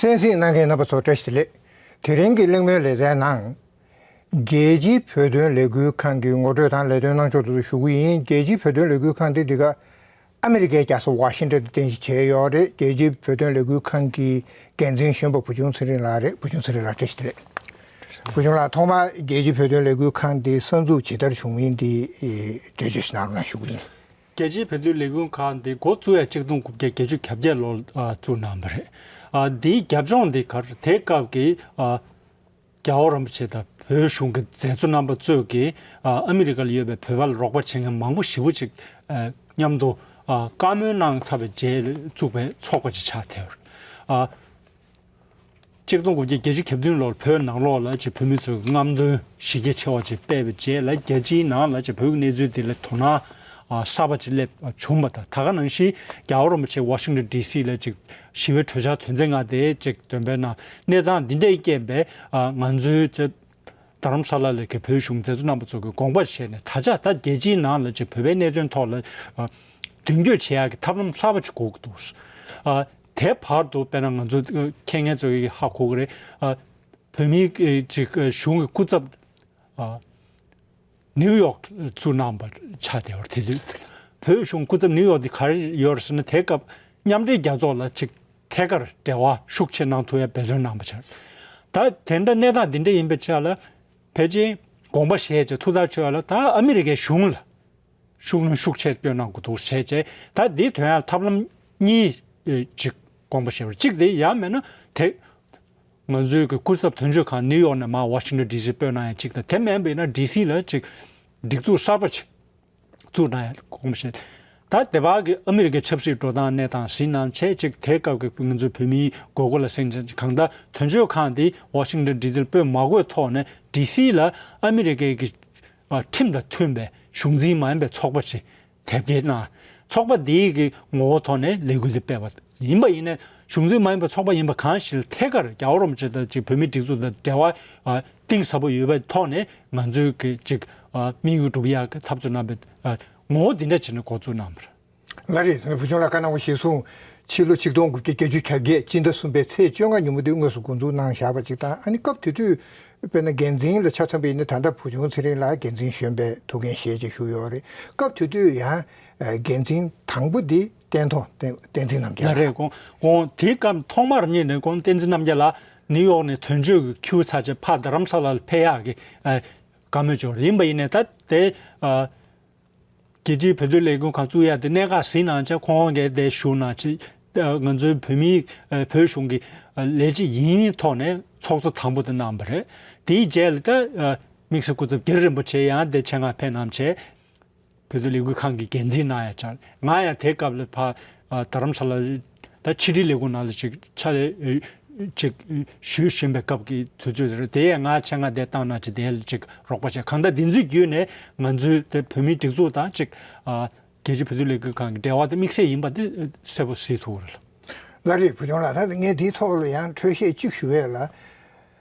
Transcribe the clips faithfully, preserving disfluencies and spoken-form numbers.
གསན་གཟིགས་གནང་མཁན་རྣམ་པ་ཚོ་བཀྲ་ཤིས་བདེ་ལེགས། དེ་རིང་གི་གླེང་མོལ་ལེ་ཚན་ནང་། རྒྱལ་སྤྱིའི་བོད་དོན་ལས་འགུལ་ཁང་གི་ངོ་སྤྲོད་དང་ལས་དོན་གནང་ཕྱོགས་དེ་ཚོ་ཞུ་གི་ཡིན། རྒྱལ་སྤྱིའི་བོད་དོན་ལས་འགུལ་ཁང་དེ་འདི་ག་ཨ་མི་རི་ཀའི་རྒྱལ་ས་ཝ་ཤིང་ཊོན་དུ་རྟེན་གཞི་བྱས་ཡོད་རེད། རྒྱལ་སྤྱིའི་བོད་དོན་ལས་འགུལ་ཁང་གི་འགན་འཛིན་གཞོན་པ་བུ་ཆུང་ཚེ་རིང་ལགས་རེད། བུ་ཆུང་ཚེ་རིང་ལགས་བཀྲ་ཤིས་བདེ་ལེགས། བུ་ཆུང་ལགས། ཐོག་མར་རྒྱལ་སྤྱིའི་བོད་དོན་ལས་འགུལ་ཁང་འདི་གསར་འཛུགས་ཇི་ལྟར་བྱུང་མིན་འདི་འགྲེལ་བརྗོད་ཞིག་གནང་རོགས་གནང་ཞུ་གི་ཡིན། རྒྱལ་སྤྱིའི་བོད་དོན་ལས་འགུལ་ཁང་འདི་འགོ་བཙུགས་ཡ་གཅིག་སྟོང་དགུ་བརྒྱ་བརྒྱད་ཅུ་གྱ་བརྒྱད་ལོར་ཨ་བཙུགས་གནང་བ་རེད། ཨ་འདིའི་རྒྱབ་ལྗོངས་འདི་ག་རེ་དེ་སྐབས་ཀྱི་ཨ་རྒྱལ་བ་རིན་པོ་ཆེ་དང་བོད་གཞུང་གི་མཛད་གཙོ་རྣམ་པ་ཚོས་ཀྱིས་ཨ་ཨ་མི་རི་ཀ་ལ་ཡོད་པའི་བོད་པ་ལ་རོགས་པ་བྱེད་མཁན་མང་པོ་ཞེ་པོ་ཅིག་ཨ་མཉམ་དུ་ཨ་བཀའ་མོལ་གནང་ཚར་བའི་རྗེས་བཙུགས་པའི་ཚོགས་པ་ཅིག་ཆགས་བསྡད་ཡོད་རེད། ཨ་གཅིག་སྟོང་དགུ་བརྒྱ་བརྒྱད་ཅུ་གྱ་བདུན་ལོར་བོད་ནང་ལོགས་ལ་ཅིག་བོད་མི་ཚོའི་རྔམ་སྟོན་གཞི་རྒྱ་ཆེ་བ་ཅིག་སྤེལ་བའི་རྗེས་ལ་རྒྱལ་སྤྱིའི་ནང་ལ་ཅིག་བོད་ཀྱི་གནས་ཚུལ་དེ་ལ་དོ་སྣང་ཨ་གསར་པ་ཅིག་སླེབས་བྱུང་བ་དང་། ད་ག་ནང་བཞིན་རྒྱལ་བ་རིན་པོ་ཆེ་ཝ་ཤིང་ཊོན་ཌི་སི་ལ་ཅིག་ཞི་བའི་གྲོས་འཆར་དོན་ཚན་ལྔ་དེ་ཅིག་འདོན་པའི་ནང་གནས་སྟངས་འདི་འདྲའི་རྐྱེན་པས་ཨ་ང་ཚོའི་ཅིག་རྡ་རམ་ས་ལ་ལ་གི་བོད་གཞུང་མཛད་གཙོ་རྣམ་པ་ཚོ་གི་དགོངས་པ་བཞེས་ནས། ད་ཆ་ད་རྒྱལ་སྤྱིའི་ནང་ལ་ཅིག་བོད་པའི་གནད་དོན་ཐོག་ལ་ཨ་མདུན་སྐྱོད་བྱེད་ཡག་གི་ཐབས་ལམ་གསར་པ་ཅིག་དགོས་ཀྱི་འདུག་ཨ་དེ་བར་དུ་དཔེར་ན་ང་ཚོ་ཨ་མཁས་སྙན་ཚོ་གིས་ཧ་གོ་གི་རེད། ཨ་བོད་མིའི་ཨ་ཅིག་ཨ་གཞུང་གི་སྐུ་ཚབ་ཨ་ནིའུ་ཡོག་བཙུགས་གནང་བ་ཆགས་བསྡད་པ་རེད། དེ་དུས་བོད་གཞུང་སྐུ་ཚབ་ནིའུ་ཡོག་དེ་ག་རེ་ཡོད་རེད་ཟེར་ན། དེ་སྐབས་མཉམ་འབྲེལ་རྒྱལ་ཚོགས་ལ་ཅིག་ཐད་ཀར་འབྲེལ་བ་ཤུགས་ཆེ་གནང་ཐུབ་ཡ་འབད་བརྩོན་གནང་བ་ཆགས། ད་དེ་འདྲ་གནས་སྟངས་འདི་འདྲ་ཡིན་པའི་ཆ་ལ་ཕལ་ཆེར་དགོངས་པ་བཞེས་བྱས་ཐུགས་ཐག་ཆོད་ཡ་ལ་ད་ཨ་མི་རི་ཀའི་གཞུང་ལ་ཤུགས་སྣོན་ཤུགས་ཆེ་སྐྱོན་གནང་དགོས་འདུག་བྱས་བྱས། ད་འདི་དོན་ཡང་ཐབས་ལམ་གཉིས་ཨེ་ཅིག་དགོངས་པ་བཞེས་པ་རེད། གཅིག་དེ་ཡང་མིན་ན་དེ་ང་ཚོའི་གི་སྐུ་ཚབ་དོན་གཅོད་ཁང་ནིའུ་ཡོག་ནས་མར་ཝ་ཤིང་ཊོན་ཌི་སི་སྤོས་གནང་ཡ་གཅིག་དང་། དེ་མིན་པ་ཡིན་ན་ཌི་སི་ལ་ཅིག་སྒྲིག་འཛུགས་གསར་པ་ཅིག་བཙུགས་གནང་ཡ་དགོངས་པ་བཞེས། ད་དེ་བར་གི་ཨ་མི་རི་ཀའི་ཆབ་སྲིད་འགྲོ་སྟངས་གནས་སྟངས་གཟིགས་གནང་བྱས། ཅིག་དེའི་སྐབས་ཀྱི་ང་ཚོའི་བོད་མིའི་དགོས་མཁོ་ལ་སེམས་ཅན་གང་ལྟར་དོན་གཅོད་ཁང་དེ་ཝ་ཤིང་ཊོན་ཌི་སི་ལ་སྤོས་མ་དགོས་ཐོག་ནས་ཌི་སི་ལ་ཨ་མི་རི་ཀའི་གི་ཨ་ཁྲིམས་དང་མཐུན་པའི་གཞུང་འཛིན་མ་ཡིན་པའི་ཚོགས་པ་ཅིག་དེབ་སྐྱེལ་གནང་། ཚོགས་པ་འདིའི་གི་ངོ་བོ་ཐོག་ནས་ལས་འགུལ་འདི་སྤེལ་བ་ཡིན་པ་ཡིན་ནའི། གཞུང་འཛིན་མ་ཡིན་པའི་ཚོགས་པ་ཡིན་པ་གང་ཞིག་ལ་ཐད་ཀར་རྒྱལ་བ་རིན་པོ་ཆེ་དང་ཅིག་བོད་མིའི་སྒྲིག་འཛུགས་དང་འབྲེལ་བ་ཨ་གཏིང་ཟབ་པོ་ཡོད་པའི་ཐོག་ནས་ང་ཚོའི་གི་ཅིག་ཨ་དམིགས་ཡུལ་སྒྲུབ་ཡག་གི་འཐབ་རྩོད་གནང་བའི་ཨ་ངོ་བོ་འདི་འདྲ་བྱས་ནས་འགོ་བཙུགས་གནང་བ་རེད། ལགས་རེད། བུ་ཆུང་ལགས་བཀའ་གནང་བ་གཞིར་བཟུང་། ཕྱི་ལོ་ཆིག་སྟོང་དགུ་བརྒྱ་བརྒྱད་ཅུ་གྱ་བརྒྱད་སྤྱི་ཟླ་གསུམ་པའི་ཚེས་བཅོ་ལྔ་ཉིན་མོ་དེ་དངོས་སུ་འགོ་འཛུགས་གནང་བཞག་པ་ཅིག་དང་། ཨ་ནི་སྐབས་དེ་དུས་དཔེར་ན་འགན་འཛིན་ལ་ཆ་མཚོན་པ་ཡིན་ན། ད་ལྟ་བུ་ཆུང་ཚེ་རིང་ལགས་འགན་འཛིན་གཞོན་པའི་ཐུགས་འགན་བཞེས་ཅེས་ཞུས་ཡོད་རེད། སྐབས་དེ་དུས་ཡང་འགན་འཛིན་དང་པོ་འདི་བསྟན་ཐོག་བསྟན་བསྟན་འཛིན་རྣམ་རྒྱལ་ལགས་རེད། ལགས། གོང་གོང་དེའི་སྐབས་ཐོག་མར་ཉིད་ནས་གོང་བསྟན་འཛིན་རྣམ་རྒྱལ་ལགས་ནིའུ་ཡོག་ནས་དོན་གཅོད་ཀྱི་ཁྱུ་ཚར་བྱས་ཕར་རྡ་རམ་ས་ལ་ལ་ཕེབས་ཡག་གི་ཨ་བཀའ་མོལ་བྱུང་རེད། ཡིན་པ་ཡིན་ནའི་ད་དེ་ཨ་རྒྱལ་སྤྱིའི་བོད་དོན་ལས་འགུལ་ཁང་བཙུགས་ཡ་དེ་གནད་འགག་གཟིགས་གནང་བྱས། ཁོང་གིས་དེ་ཞུ་གནང་བྱས། ང་ཚོའི་བོད་མིའི་ཨ་བོད་གཞུང་གི་ཨ་ལས་བྱེད་ཡིན་ཐོག་ནས་ཚོགས་གཙོ་དང་པོ་དེ་གནང་བ་རེད། དེའི་རྗེས་ལ་ད་ཨ་དམིགས་བསལ་སྐུ་ཚབ་རྒྱ་རི་རིན་པོ་ཆེ་ཡང་དེ་ཆེད་མངགས་ཕེབས་གནང་བྱས། བོད་དོན་ལས་འགུལ་ཁང་གི་འགན་འཛིན་གནང་ཡ་བཅར། ང་ཡང་དེའི་སྐབས་ལ་ཕར་ཨ་རྡ་རམ་ས་ལ་ད་ཕྱི་དྲིལ་ལས་ཁུངས་ནང་ལ་ཅིག་ཕྱག་ལས་ཨ་ཅིག་ཞུས་བཞིན་པའི་སྐབས་ཀྱི་དུས་ཚོད་རེད། དེ་ཡང་ང་ཆེད་མངགས་དེ་བཏང་གནང་བྱས། དེ་ལ་ཅིག་རོགས་པ་བྱས། གང་ལྟར་འདི་ཚོའི་བརྒྱུད་ནས་ང་ཚོའི་དེ་བོད་མིའི་སྒྲིག་འཛུགས་དང་ཅིག་ཨ་རྒྱལ་སྤྱིའི་བོད་དོན་ལས་འགུལ་ཁང་གི་འབྲེལ་བ་དེ་དམིགས་བསལ་ཡིན་པ་དེ་གསལ་པོ་གཟིགས་ཐུབ་ཀྱི་རེད། ལགས་རེད། བུ་ཆུང་ལགས། ད་ངས་འདིའི་ཐོག་ལ་ཡང་འཕྲོས་བཤད་གཅིག་ཞུ་ཡས་ལ།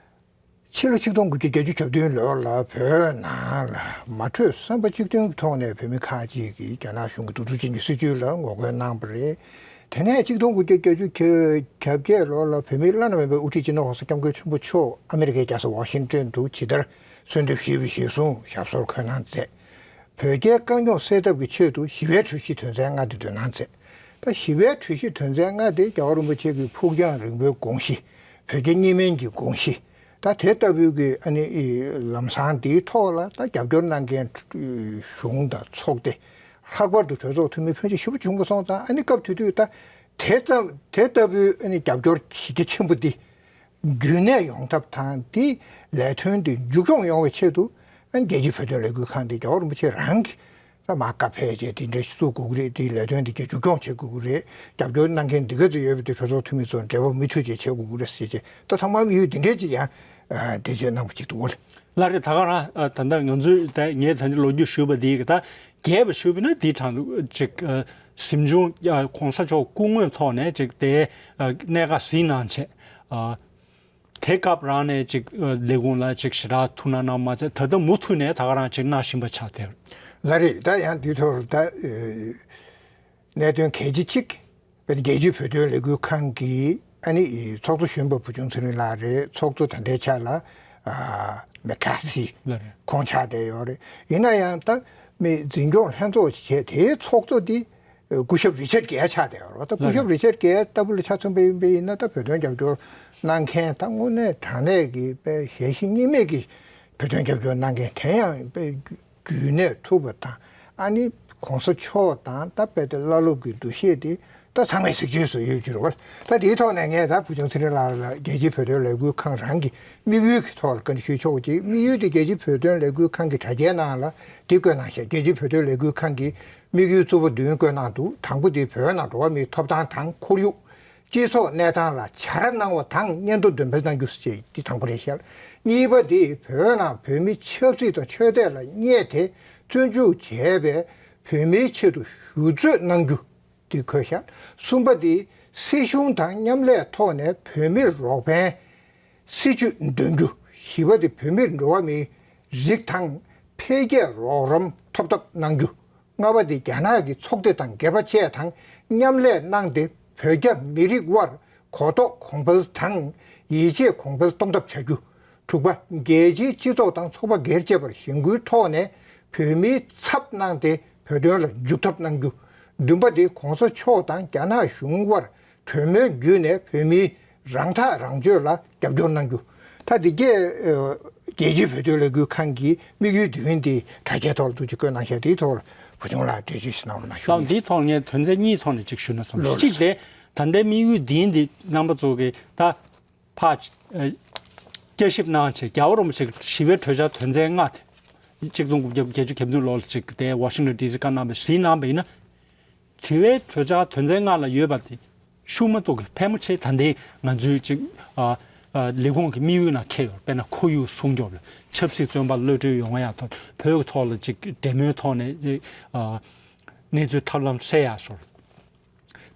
ཕྱི་ལོ་ཆིག་སྟོང་དགུ་བརྒྱ་བརྒྱད་ཅུ་གྱ་བདུན་ལོ་ལ་བོད་ནང་ལ་མ་གྲོས་བསམ་པ་གཅིག་མཐུན་གྱི་ཐོག་ནས་བོད་མི་ཁག་ཅིག་གིས་རྒྱ་ནག་གཞུང་གི་གདུག་རྩུབ་ཅན་གྱི་སྲིད་བྱུས་ལ་ངོ་རྒོལ་གནང་བ་རེད། དེ་ནས་ཆིག་སྟོང་དགུ་བརྒྱ་བརྒྱད་ཅུ་གྱ་བརྒྱད་ལོ་ལ་བོད་མིའི་བླ་ན་མེད་པའི་དབུ་ཁྲིད་སྤྱི་ནོར་༸གོང་ས་༸སྐྱབས་མགོན་ཆེན་པོ་མཆོག་ཨ་མི་རི་ཀའི་རྒྱལ་ས་ཝ་ཤིང་ཊོན་དུ་ཇི་ལྟར་གསོལ་འདེབས་ཞུས་པ་གཞིར་བཟུང་ཞབས་སོར་འཁོད་གནང་མཛད། བོད་རྒྱའི་དཀའ་རྙོག་སེལ་ཐབས་ཀྱི་ཆེད་དུ་ཞི་བའི་གྲོས་གཞི་དོན་ཚན་ལྔ་དེ་འདོན་གནང་མཛད། ད་ཞི་བའི་གྲོས་གཞི་དོན་ཚན་ལྔ་དེ་རྒྱལ་བ་རིན་པོ་ཆེ་གི་ཕུགས་རྒྱང་རིང་པོའི་དགོངས་གཞི། བོད་རྒྱ་གཉིས་སྨན་གྱི་དགོངས་གཞི། ད་དེ་ལྟ་བུའི་གི་ཨ་ནི་ལམ་བཟང་འདིའི་ཐོག་ལ་ད་རྒྱབ་སྐྱོར་གནང་མཁན་གཞུང་དང་ཚོགས་སྡེ། ལྷག་པར་དུ་གྲོས་ཚོགས་འཐུས་མི་ཕོན་ཆེ་ཞེ་པོ་བྱུང་སོང་ཙང་། ཨ་ནི་སྐབས་དེ་དུས་ད་དེ་ཙམ་དེ་ལྟ་བུའི་ཨ་ནི་རྒྱབ་སྐྱོར་གཞི་རྒྱ་ཆེན་པོ་འདི་རྒྱུན་གནས་ཡོང་ཐབས་དང་། འདི་ལས་དོན་འདི་མཇུག་སྐྱོང་ཡོང་བའི་ཆེད་དུ་ཨ་ནི་རྒྱལ་སྤྱིའི་བོད་དོན་ལས་འགུལ་ཁང་འདི་རྒྱལ་བ་རིན་པོ་ཆེ་རང་གིས་ད་མར་བཀའ་ཕེབས་བྱས་དེ་འདྲ་བཙུགས་དགོས་ཀྱི་རེད། དེའི་ལས་དོན་འདི་གའི་མཇུག་སྐྱོང་བྱེད་དགོས་ཀྱི་རེད། རྒྱབ་སྐྱོར་གནང་མཁན་འདི་ག་ཚོད་ཡོད་པ་དེ་གྲོས་ཚོགས་འཐུས་མི་ཚོར་འབྲེལ་བ་མུ་མཐུད་བྱས་བྱེད་དགོས་ཀྱི་རེད་ཟེར་བྱས། ད་ཚང་མ་དམིགས་ཡུལ་འདི་འདྲས་ཅིག་ཡང་ཨ་འགྲེལ་བརྗོད་གནང་བ་ཅིག་འདུག་གོ། ལགས་རེད། ད་ག་རང་ཨ་ད་ལྟ་ང་ཚོས་ད་ངས་ད་ལྟ་ལོ་རྒྱུས་ཞུས་པ་འདི་གི་ད་རྒྱས་པ་ཞུས་པ་ན། འདིའི་དྲང་ཅིག་ཨ་གཟིམ་ཆུང་ཨ་གོང་ས་མཆོག་སྐུ་ངོའི་ཐོག་ནས་ཅིག་དེ་ཨ་གནད་འགག་གཟིགས་གནང་བྱས། ཨ་དེ་སྐབས་རང་ནས་ཅིག་ཨ་ལས་ཁུངས་ལ་ཅིག་ཞེ་དྲག་ཐུགས་སྣང་གནང་མ་ཚད། ད་ལྟ་མུ་མཐུད་ནས་ད་ག་རང་ཅིག་གནང་བཞིན་པ་ཆགས་བསྡད། ལགས་རེད། ད་ཡང་འདིའི་ཐོག་ད་ཨ་གནད་དོན་གལ་ཆེ་གཅིག་དཔེར་ན་རྒྱལ་སྤྱིའི་བོད་དོན་ལས་འགུལ་ཁང་གི་ ཨ་ནི་ཚོགས་གཙོ་གཞོན་པ་བུ་ཆུང་ཚེ་རིང་ལགས་རེད། ཚོགས་གཙོ་ད་ལྟའི་ཆ་ལ་ཨ་མེ་ཁ་སི་ལགས་རེད། ཁོང་ཆགས་བསྡད་ཡོད་རེད། ཡིན་ན་ཡང་ད་མི་འཛིན་སྐྱོང་ལྷན་ཚོགས་བྱས་དེའི་ཚོགས་གཙོ་འདི་སྐུ་ཞབས་རི་ཆར་གྷེལ་ཆགས་བསྡད་ཡོད་རེད། ད་སྐུ་ཞབས་རི་ཆར་གྷེལ་ལྟ་བུ་ལ་ཆ་མཚོན་པ་ཡིན་པ་ཡིན་ན། ད་བོད་དོན་རྒྱབ་སྐྱོར་གནང་མཁན་ད་དངོས་གནས་དྲང་གནས་ཀྱི་དཔེ་ཞལ་བཞེས་གཉིས་མེད་ཀྱི་བོད་དོན་རྒྱབ་སྐྱོར་གནང་མཁན། དེ་ཡང་དཔེ་རྒྱུན་གནས་ཐུབ་པ་དང་། ཨ་ནི་གོང་ས་མཆོག་དང་ད་དཔེ་དེ་བླ་སློབ་ཀྱི་འདུ་ཤེས་དེ་ད་ཚང་མས་གཟིགས་ཚོད་བཟོ་ཡོད་ཀྱི་རེད་བ། ད་དེའི་ཐོག་ནས་ངས་ད་བུ་ཆུང་ཚེ་རིང་ལགས་ལ་རྒྱལ་སྤྱིའི་བོད་དོན་ལས་འགུལ་ཁང་རང་གི་དམིགས་ཡུལ་གྱི་ཐོག་ལ་བཀའ་འདྲི་ཞུ་ཆོག་ཅིག་དམིགས་ཡུལ་དེ་རྒྱལ་སྤྱིའི་བོད་དོན་ལས་འགུལ་ཁང་གི་དྲ་རྒྱའི་ནང་ལ་དེ་བཀོད་གནང་ཤག་རྒྱལ་སྤྱིའི་བོད་དོན་ལས་འགུལ་ཁང་གི་དམིགས་ཡུལ་གཙོ་བོ་བདུན་བཀོད་གནང་འདུག་དང་པོ་དེ་བོད་ནང་འགྲོ་བ་མིའི་ཐོབ་ཐང་དང་ཁོར་ཡུག་སྤྱི་ཚོགས་གནས་སྟངས་ལ་བྱ་ར་གནང་བ་དང་སྙན་ཐོ་འདོན་སྤེལ་གནང་རྒྱུ་ཞེས་འདི་དང་པོ་རེད་ཤག་གཉིས་པ་དེ་བོད་ནང་བོད་མི་ཆབ་སྲིད་དང་ཆོས་དད་ལ་བསྙད་དེ་བཙོན་འཇུག་བྱས་པའི་བོད་མིའི་ཆེད་དུ་ཞུ་རྩོད་གནང་རྒྱུ་འདི་འཁོད་ཤག་གསུམ་པ་དེ་སྲིད་གཞུང་དང་མཉམ་ལས་ཐོག་ནས་བོད་མིར་རོགས་ཕན་སྲིད་ཇུས་འདོན་རྒྱུ། བཞི་པ་དེ་བོད་མིར་འགྲོ་བ་མིའི་རིགས་དང་འཕེལ་རྒྱས་རོགས་རམ་ཐོབ་ཐབས་གནང་རྒྱུ། ལྔ་པ་དེ་རྒྱ་ནག་གི་ཚོགས་སྡེ་དང་སྒེར་པ་བཅས་དང་མཉམ་ལས་གནང་སྟེ་བོད་རྒྱ་མི་རིགས་དབར་གོ་རྟོགས་གོང་འཕེལ་དང་ཡིད་ཆེས་གོང་འཕེལ་གཏོང་ཐབས་བྱ་རྒྱུ། དྲུག་པ། རྒྱལ་སྤྱིའི་སྤྱི་ཚོགས་དང་ཚོགས་པ་སྒེར་བཅས་པར་གཞེན་སྐུལ་ཐོག་ནས་བོད་མིའི་ཚབ་གནང་སྟེ་བོད་དོན་ལ་འཇུག་ཐབས་གནང་རྒྱུ། བདུན་པ་དེ་གོང་ས་མཆོག་དང་རྒྱ་ནག་གཞུང་དབར་གྲོས་མོལ་བརྒྱུད་ནས་བོད་མིའི་རང་ཐག་རང་གཅོད་ལ་རྒྱབ་སྐྱོར་གནང་རྒྱུ། ད་འདི་གས་ཨ་རྒྱལ་སྤྱིའི་བོད་དོན་ལས་འགུལ་ཁང་གི་དམིགས་ཡུལ་བདུན་དེ་དྲ་རྒྱའི་ཐོག་ལ་ཐུགས་རྗེ་བཀོད་གནང་བཞག་དེའི་ཐོག་ལ་བུ་ཆུང་ལགས་འགྲེལ་བརྗོད་ཞིག་གནང་རོགས་གནང་ཞུ། ལགས། འདིའི་ཐོག་ངས་དོན་ཚན་གཉིས་ཐོག་ནས་ཅིག་ཞུ་ན་བསམ། ལགས། གཅིག་དེ་ད་ལྟའི་དམིགས་ཡུལ་འདིའི་འདི་རྣམ་པ་ཚོ་གིས་ད་ཕར་ཨ་བསྐྱར་ཞིབ་གནང་བྱས་རྒྱལ་བ་རིན་པོ་ཆེ་ཞི་བའི་གྲོས་འཆར་དོན་ཚན་ལྔ་དེ་གཅིག་སྟོང་དགུ་བརྒྱ་བརྒྱད་ཅུ་གྱ་བདུན་ལོ་ལ་ཅིག་དེ་ཝ་ཤིང་ཊོན་ཌི་སི་བཀའ་གནང་བའི་གཟིགས་གནང་བ་ཡིན་ན། དེ་བའི་གྲོས་འཆར་དོན་ཚན་ལྔ་ལ་ཡོད་པ་དེ་ཤུགས་མ་གཏོགས་ཀྱི་ཕལ་མོ་ཆེ་ད་ལྟའི་ང་ཚོའི་ཅིག་ཨ་ཨ་ལས་ཁུངས་ཀྱི་དམིགས་ཡུལ་ནང་འཁེལ་ཡོད། དཔེར་ན་ཁོར་ཡུག་སྲུང་སྐྱོབ་ལ་ཆབ་སྲིད་བཙོན་པ་གློད་གྲོལ་ཡོང་ཡག་ཐོག་བོད་ཀྱི་ཐོག་ལ་ཅིག་འབྲེལ་མོལ་ཐོག་ནས་ཨ་གནས་ཚུལ་ཐབས་ལམ་སེལ་ཡག་སོགས།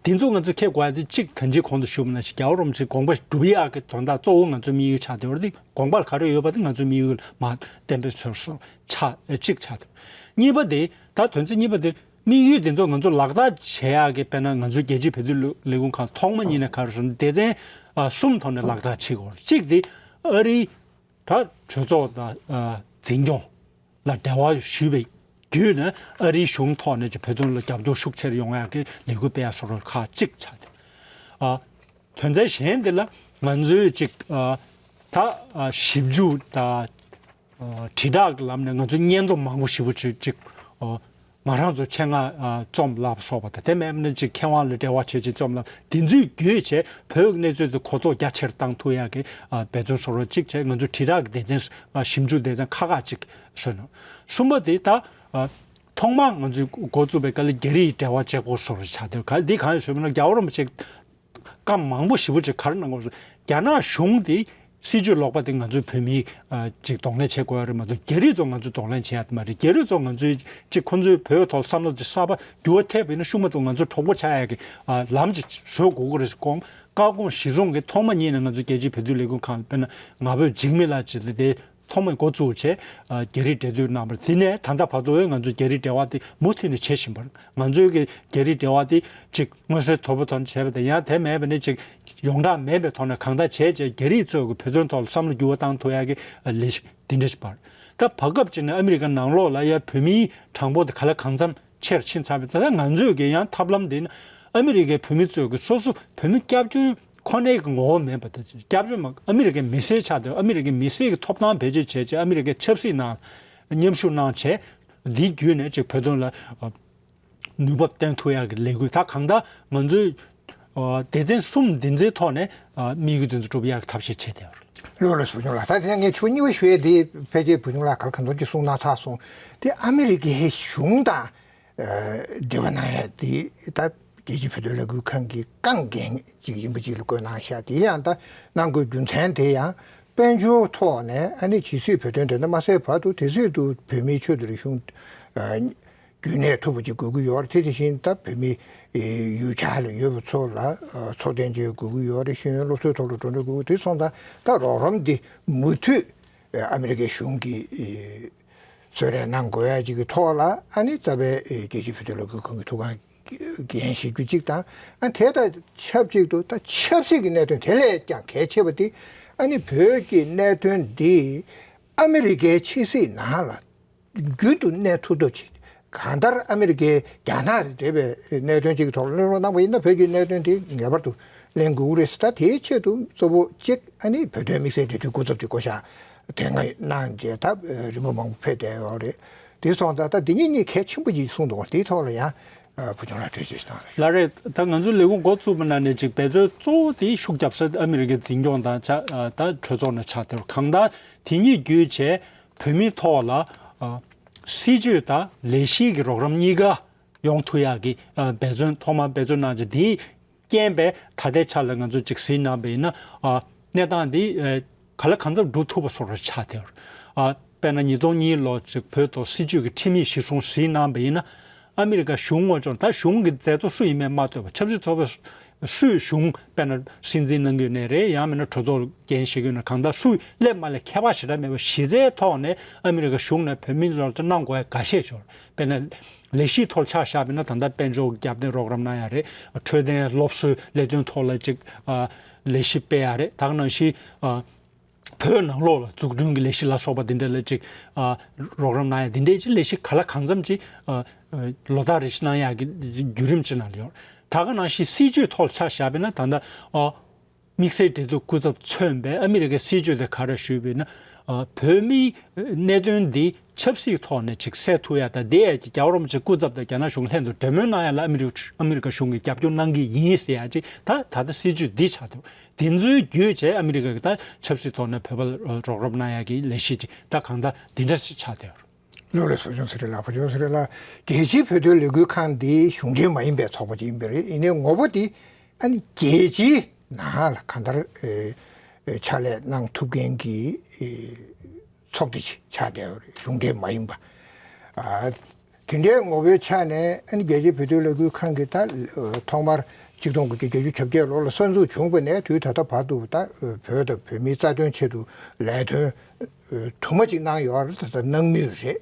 དེ་ཚོ་ང་ཚོས་འཁྱེར་དགོས་ཡ་དེ་གཅིག་ད་གིན་གོང་དུ་ཞུས་པ་ནང་བཞིན་རྒྱལ་བ་རིན་པོ་ཆེའི་དགོངས་པ་སྒྲུབ་ཡག་གི་དོན་དག་གཙོ་བོ་ང་ཚོའི་དམིགས་ཡུལ་ཆགས་བསྡད་ཡོད་རེད། དེ་དགོངས་པ་ག་རེ་ཡོད་པ་དེ་ང་ཚོའི་དམིགས་ཡུལ་མར་གཏན་འབེབས་བྱས་སོང་ཆགས་གཅིག་ཆགས་འདུག་གཉིས་པ་དེ་ད་དོན་ཚན་གཉིས་པ་དེ་དམིགས་ཡུལ་དེ་ཚོ་ང་ཚོ་ལག་བསྟར་བྱེད་ཡག་གི་དཔེར་ན་ང་ཚོའི་རྒྱལ་སྤྱིའི་བོད་དོན་ལས་ལས་ཁུངས་ཁང་ཐོག་མ་ཉིད་ནས་ག་རེ་ཟེར་ན་སྡེ་ཚན་ཨ་གསུམ་ཐོག་ནས་ལག་བསྟར་བྱེད་དགོས་རེད། གཅིག་དེ་ཨ་རིའི་ད་གྲོས་ཚོགས་དང་ཨ་འཛིན་སྐྱོང་ལ་འབྲེལ་བ་ཞུས་པའི་བརྒྱུད་ནས་ཨ་རིའི་གཞུང་ཐོག་ནས་ཀྱི་བོད་དོན་ལ་རྒྱབ་སྐྱོར་ཤུགས་ཆེར་ཡོང་ཡག་གི་ལས་འགུལ་སྤེལ་ཡག་སོགས་ཁག་གཅིག་ཆགས་ཏེ། ཨ་དོན་ཚན་གཞན་དེ་ལ་ང་ཚོས་ཅིག་ཨ་ད་ཨ་ཞིབ་འཇུག་དང་ཨ་དྲིལ་བསྒྲགས་ཀྱི་ལམ་ནས་ང་ཚོས་སྙན་ཐོ་མང་པོ་ཞེ་པོ་ཅིག་ཅིག་ཨ་ང་རང་ཚོ་ཆེད་མངགས་ཨ་རྩོམ་ལབ་སོགས་པ་དང་། དེ་མིན་ན་ཅིག་མཁས་དབང་ལ་འབྲེལ་བ་བྱས་ཅིག་རྩོམ་ལབ་དེ་ཚོའི་བརྒྱུད་བྱས་བོད་ཀྱི་གནས་ཚུལ་དེ་གོ་རྟོགས་རྒྱ་ཆེར་བཏང་ཐུབ་ཡག་གི་ཨ་འབད་བརྩོན་སོགས་གཅིག་བྱས། ང་ཚོས་དྲིལ་བསྒྲགས་ཀྱི་སྡེ་ཚན་ཨ་ཞིབ་འཇུག་སྡེ་ཚན་ཁག་ཁག་ཅིག་བཟོས་ནས། གསུམ་པ་དེ་ད་ཨ་ཐོག་མར་ང་ཚོས་འགོ་བཙུགས་པའི་སྐབས་ལ་རྒྱ་རིགས་འབྲེལ་བ་བྱེད་དགོས་སོགས་ཆགས་དེ་ག་འདི་གང་ཡིན་ཞུས་པ་ན་རྒྱལ་བ་རིན་པོ་ཆེ་བཀའ་མང་པོ་ཞེ་པོ་ཅིག་ག་རེ་གནང་དགོས་སོ། རྒྱ་ནག་གཞུང་དེ་སྲིད་ཇུས་ལོག་པ་དེ་ང་ཚོའི་བོད་མིའི་ཨ་ཅིག་གདོང་ལེན་བྱེད་དགོས་ཡ་རེད་མ་གཏོགས་རྒྱ་རིགས་ཚོ་ང་ཚོའི་གདོང་ལེན་བྱེད་ཡ་དེ་མ་རེད། རྒྱ་རིགས་ཚོ་ང་ཚོའི་ཅིག་ཁོ་ཚོའི་བོད་ཐོག་བསམ་བློ་ཅིག་གསར་པ་འགྱུར་བ་ཐེབས་པ་ཡིན་ན་ཤུགས་མ་གཏོགས་ང་ཚོ་གྲོགས་པོ་ཆགས་ཡ་གི་ཨ་ལམ་ཅིག་བཟོ་དགོས་ཀྱི་རེད་ཟེར། གོང་བཀའ་དགོངས་གཞིར་བཟུང་གི་ཐོག་མ་ཉིད་ནས་ང་ཚོ་རྒྱལ་སྤྱིའི་བོད་དོན་ལས་ཁུངས་ཁང་དཔེར་ན་ང་ཕོད་འཇིགས་མེད་ལགས་ཅིག་ལ་དེ་ཐོག་མའི་འགོ་བཙུགས་བྱས་ཨ་རྒྱ་རིགས་འབྲེལ་མཐུད་གནང་བར། དེ་ནས་ད་ལྟ་བར་དུ་ང་ཚོས་རྒྱ་རིགས་འབྲེལ་བ་དེ་མུ་མཐུད་ནས་བྱེད་བཞིན་པ་རེད། ང་ཚོའི་གི་རྒྱ་རིགས་འབྲེལ་བ་དེ་ཅིག་མངོན་གསལ་དོད་པོ་ཐོག་ནས་བྱས་པ་དང་། ཡང་དེ་མེད་པ་ནི་ཅིག་ཡོངས་གྲགས་མེད་པའི་ཐོག་ནས་གང་ལྟར་བྱས་བྱས་རྒྱ་རིགས་ཚོས་གི་བོད་དོན་ཐོག་ལ་བསམ་བློ་འགྱུར་བ་བཏང་ཐུབ་ཡ་གི་ལས་གཞི་འདི་འདྲ་ཞིག་པ་རེད། ད་བར་སྐབས་ཅིག་ནས་ཨ་མི་རི་ཀ་ནང་ལོགས་ལ་ཡ་བོད་མིའི་གྲངས་འབོར་དེ་ག་ལ་གང་འཚམ་ཆེར་ཕྱིན་ཚར་བའི་ཙང་། ད་ང་ཚོས་ཀྱི་ཡང་ཐབས་ལམ་འདི་ནི་ཨ་མི་རི་ཀའི་བོད་མི་ཚོས་ཀྱི་སོ་སོ་བོད་མི་སྐྱབས་བཅོལ་ཁོ་ནའི་གི་ངོ་བོ་མེད་པ་དང་། སྐྱབས་བཅོལ་མ་ཨ་མི་རི་ཀའི་མི་སེར་ཆགས་ཏེ་ཨ་མི་རི་ཀའི་མི་སེར་གྱི་ཐོབ་ཐང་བེད་སྤྱོད་བྱས་བྱས་ཨ་མི་རི་ཀའི་ཆབ་སྲིད་ནང་མཉམ་ཞུགས་གནང་བྱས་འདིའི་བརྒྱུད་ནས་ཅིག་བོད་དོན་ལ་ཨ་ནུས་པ་བཏོན་ཐུབ་ཡག་གི་ལས་འགུལ། ད་གང་ལྟར་ང་ཚོས་ཨ་སྡེ་ཚན་གསུམ་འདི་ཚོའི་ཐོག་ནས་ཨ་དམིགས་ཡུལ་འདི་ཚོ་སྒྲུབ་ཡག་གི་ཐབས་ཤེས་བྱས་བསྡད་ཡོད་རེད། ལགས་ལགས་སོ། བྱུང་ལགས། ད་དེ་ངས་ཆུ་གཉིས་པ་ཞུ་ཡས་དེ་ཕལ་ཆེར་བུ་ཆུང་ལགས་ག་ལ་གང་ཐུབ་ཅིག་གསུངས་གནང་ཚར་སོང་། དེ་ཨ་མི་རི་ཀའི་གཞུང་དང་ཨ་འབྲེལ་བ་གནང་ཡ་དེ་ད་རྒྱལ་སྤྱིའི་བོད་དོན་ལས་འགུལ་ཁང་གི་རྐང་འགན་ཅིག་ཡིན་པ་ཅིག་ལ་བཀོད་གནང་ཤག་དེ་ཡང་ད་གནང་དགོས་རྒྱུ་མཚན་དེ་ཡང་དཔལ་འབྱོར་ཐོག་ནས་ཨ་ནི་ཇི་སྲིད་བོད་དོན་དེ་འདྲ་མ་སེལ་བར་དུ་དེ་སྲིད་དུ་བོད་མིའི་ཆེད་དུ་རིག་གཞུང་ཨ་རྒྱུན་གནས་ཐུབ་པ་ཅིག་དགོས་ཀྱི་ཡོད་རེད། དེ་དེ་བཞིན་ད་བོད་མི་ཡུལ་གྱར་ལ་ཡོད་པ་ཚོ་ལ་ཚོགས་ཐེངས་ཅིག་དགོས་ཀྱི་ཡོད་རེད། ཤེས་ཡོན་སློབ་གསོའི་ཐོག་ལ་འགྲོ་གྲོན་དགོས་ཀྱི། དེ་སོང་ཙང་ད་རོགས་རམ་འདི་མུ་མཐུད་ཨ་མི་རི་ཀའི་གཞུང་གིས་གསོལ་རས་གནང་དགོས་ཡ་ཅིག་གི་ཐོག་ལ་ཨ་ནི་རྩ་བའི་རྒྱལ་སྤྱིའི་བོད་དོན་ལས་འགུལ་ཁང་གི་ཐུགས་ཁང་ འགན་བཞེས་རྒྱུ་གཅིག་དང་། ཨ་དེ་དང་ཆབས་ཅིག་ཏུ་ད་ཆབ་སྲིད་ཀྱི་གནད་དོན་དེ་ལས་ཀྱང་གལ་ཆེ་བ་དེ། ཨ་ནི་བོད་ཀྱི་གནད་དོན་འདི་ཨ་མི་རི་ཀའི་ཕྱི་སྲིད་ནང་ལ་རྒྱུན་དུ་གནས་ཐུབ་ཐབས་ཆེད། གང་ལྟར་ཨ་མི་རི་ཀའི་རྒྱ་ནག་དེ་འདྲ་བའི་གནད་དོན་ཅིག་གི་ཐོག་ལ་གླེང་རོགས་གནང་བ་ཡིན་ན། བོད་ཀྱི་གནད་དོན་དེ་ངེས་པར་དུ་གླེང་དགོས་ཀྱི་རེད་ཟེར། ད་དེའི་ཆེད་དུ་གཙོ་བོ་གཅིག་ཨ་ནི་བོད་དོན་དམིགས་བསལ་འབྲེལ་མཐུད་སྐུ་ཚབ་དེ་བསྐོ་བཞག་དེ་སྔ་གནང་རྗེས་ད་རིམ་པ་མང་པོ་ཕེབས་བསྡད་ཡོད་རེད། དེ་སོང་ཙང་ད་འདི་གཉིས་གཉིས་གལ་ཆེན་པོ་ཅིག་གསུངས་འདུག་དེའི་ཐོག་ལ་ཡང་བུ་ཆུང་ལགས་འགྲེལ་བརྗོད་ཞིག་གནང་རོགས། ལགས་རེད། ད་ང་ཚོས་ལས་ཁུངས་འགོ་བཙུགས་པ་ནང་ནས་ཅིག་འབད་བརྩོན་གཙོ་བོ་དེ་ཤུགས་རྒྱབ་ས་ཨ་མི་རི་ཀའི་འཛིན་སྐྱོང་དང་ཆ་ད་གྲོས་ཚོགས་ནང་ཆགས་བསྡད་པ། གང་ལྟར་དེ་གཉིས་བརྒྱུད་བྱས་བོད་མིའི་ཐོག་ལ་ཨ་སྲིད་བྱུས་དང་ལས་གཞི་གི་རོགས་རམ་གཉིས་ཀ་ཡོང་ཐུབ་ཡག་གི་ཨ་འབད་བརྩོན་ཐོག་མར་འབད་བརྩོན་གནང་རྗེས། དེའི་རྐྱེན་པས་ད་ལྟའི་ཆ་ལ་ང་ཚོ་ཅིག་གཟིགས་གནང་བ་ཡིན་ན། ཨ་གནས་སྟངས་འདི་ཨ་གང་ལ་གང་འཚམ་སྒྲུབ་ཐུབ་པ་བཟོ་འདྲ་ཆགས་བསྡད་ཡོད། ཨ་དཔེར་ན་ཉིས་སྟོང་གཉིས་ལོ་ཅིག་བོད་ཐོག་སྲིད་བྱུས་ཀྱི་ཁྲིམས་ཡིག་གཞིར་བཟུང་གཟིགས་གནང་བ་ཡིན་ན། ཨ་མི་རི་ཀ་གཞུང་དངོས་ཕྱོགས་ད་གཞུང་གི་མཛད་གཙོ་སུ་ཡིན་མིན་མ་ལྟོས་པར་ཆབ་སྲིད་ཚོགས་པ་སུས་གཞུང་དཔེར་ན་སྲིད་འཛིན་གནང་གི་ཡོད་ནའི་རེད། ཡང་མིན་ན་གྲོས་ཚོགས་འགན་བཞེས་ཀྱི་ཡོད་ན། གང་ལྟར་སུས་སླེབས་མ་སླེབས་ཁྱད་པར་ཞེ་དྲག་མེད་པར་གཞི་རྩའི་ཐོག་ནས་ཨ་མི་རི་ཀ་གཞུང་ནས་བོད་མི་ལ་གནང་དགོས་ཡ་འགའ་ཤས་ཤིག་ཡོད་རེད། དཔེར་ན་ལས་གཞིའི་ཐོག་ཆ་བཞག་པ་ཡིན་ན། ད་ལྟ་དཔལ་འབྱོར་རྒྱབ་རྟེན་རོགས་རམ་གནང་ཡ་རེད། འཕྲོད་བསྟེན་སློབ་གསོའི་ལས་དོན་ཐོག་ལ་ཅིག་ཨ་ལས་གཞི་སྤེལ་ཡ་རེད། ད་ག་ནང་བཞིན་ཨ་བོད་ནང་ལོགས་ལ་འཛུགས་སྐྲུན་གྱི་ལས་གཞི་ལ་སོགས་པ་འདི་འདྲ་ལ་ཅིག་ཨ་རོགས་རམ་གནང་ཡ་འདི་འདྲའི་ཅིག་ལས་གཞི་གང་ལ་གང་འཚམ་ཅིག་ཨ་ལོ་ལྟར་རེ་བཞིན་གནང་ཡག་གི་བརྒྱུད་རིམ་ཅིག་ནང་ལ་ཡོད། ད་ག་ནང་བཞིན་སྲིད་བྱུས་ཐོག་ཆ་བཞག་པ་ཡིན་ན། ད་ལྟ་ཨ་དམིགས་བསལ་འབྲེལ་གཏུག་སྐུ་ཚབ་མཚོན་པའི་ཨ་མི་རི་ཀའི་སྲིད་བྱུས་དེ་ག་རེ་ཞུས་པ་ཡིན་ན། ཨ་བོད་མིའི་གནད་དོན་འདི་ཆབ་སྲིད་ཐོག་ནས་ཅིག་སེལ་ཐུབ་ཡ་དང་། དེ་ཡ་ཅིག་རྒྱལ་བ་རིན་པོ་ཆེ་སྐུ་ཚབ་དང་རྒྱ་ནག་གཞུང་ལྷན་དུ་གྲོས་མོལ་གནང་ཡ་ལ་ཨ་མི་རི་ཨ་མི་རི་ཀ་གཞུང་གིས་རྒྱབ་སྐྱོར་གནང་གི་ཡིན་ཟེར་ཡ་ཅིག་ད་ད་ལྟ་སྲིད་བྱུས་འདི་ཆགས་འདུག་དེ་ཚོའི་བརྒྱུད་བྱས་ཨ་མི་རི་ཀ་གིས་ད་ཆབ་སྲིད་ཐོག་ནས་བོད་པ་ལ་རོགས་རམ་གནང་ཡ་གི་ལས་གཞི་ཅིག་ད་གང་ལྟར་འདི་འདྲ་ཞིག་ཆགས་བསྡད་ཡོད། ལགས་རེད། བུ་ཆུང་ཚེ་རིང་ལགས། བུ་ཆུང་ཚེ་རིང་ལགས། རྒྱལ་སྤྱིའི་བོད་དོན་ལས་འགུལ་ཁང་འདི་གཞུང་འབྲེལ་མ་ཡིན་པའི་ཚོགས་པ་ཅིག་ཡིན་པས་རེད། ཡིན་ནའི་ངོ་བོ་འདི་ཨ་ནི་རྒྱལ་སྤྱིའི་ནང་ལ་གང་ལྟར་ཨེ་ཨེ་ཕྱག་ལས་གནང་ཐུབ་མཁན་གྱི་ཨེ་ཚོགས་སྡེ་ཅིག་ཆགས་བསྡད་ཡོད་རེད། གཞུང་འབྲེལ་མ་ཡིན་པ། ཨ་དེ་འདྲའི་ངོ་བོའི་ཆ་ནས་ཨ་ནི་རྒྱལ་སྤྱིའི་བོད་དོན་ལས་འགུལ་ཁང་གིས་ད་ཨ་ཐོག་མར་ཆིག་སྟོང་དགུ་བརྒྱ་བརྒྱད་ཅུ་གྱ་བརྒྱད་ལོ་ལ་གསར་འཛུགས་བྱུང་བ་ནས་དུས་ད་ལྟ་བར་དུ་ད་ཨ་བོད་དང་བོད་མིའི་རྩ་དོན་ཆེད་དུ་ལས་དོན་ཨ་དུ་མ་ཅིག་གནང་ཡོད་རེད། ད་ལྟ་གནང་མུས་རེད།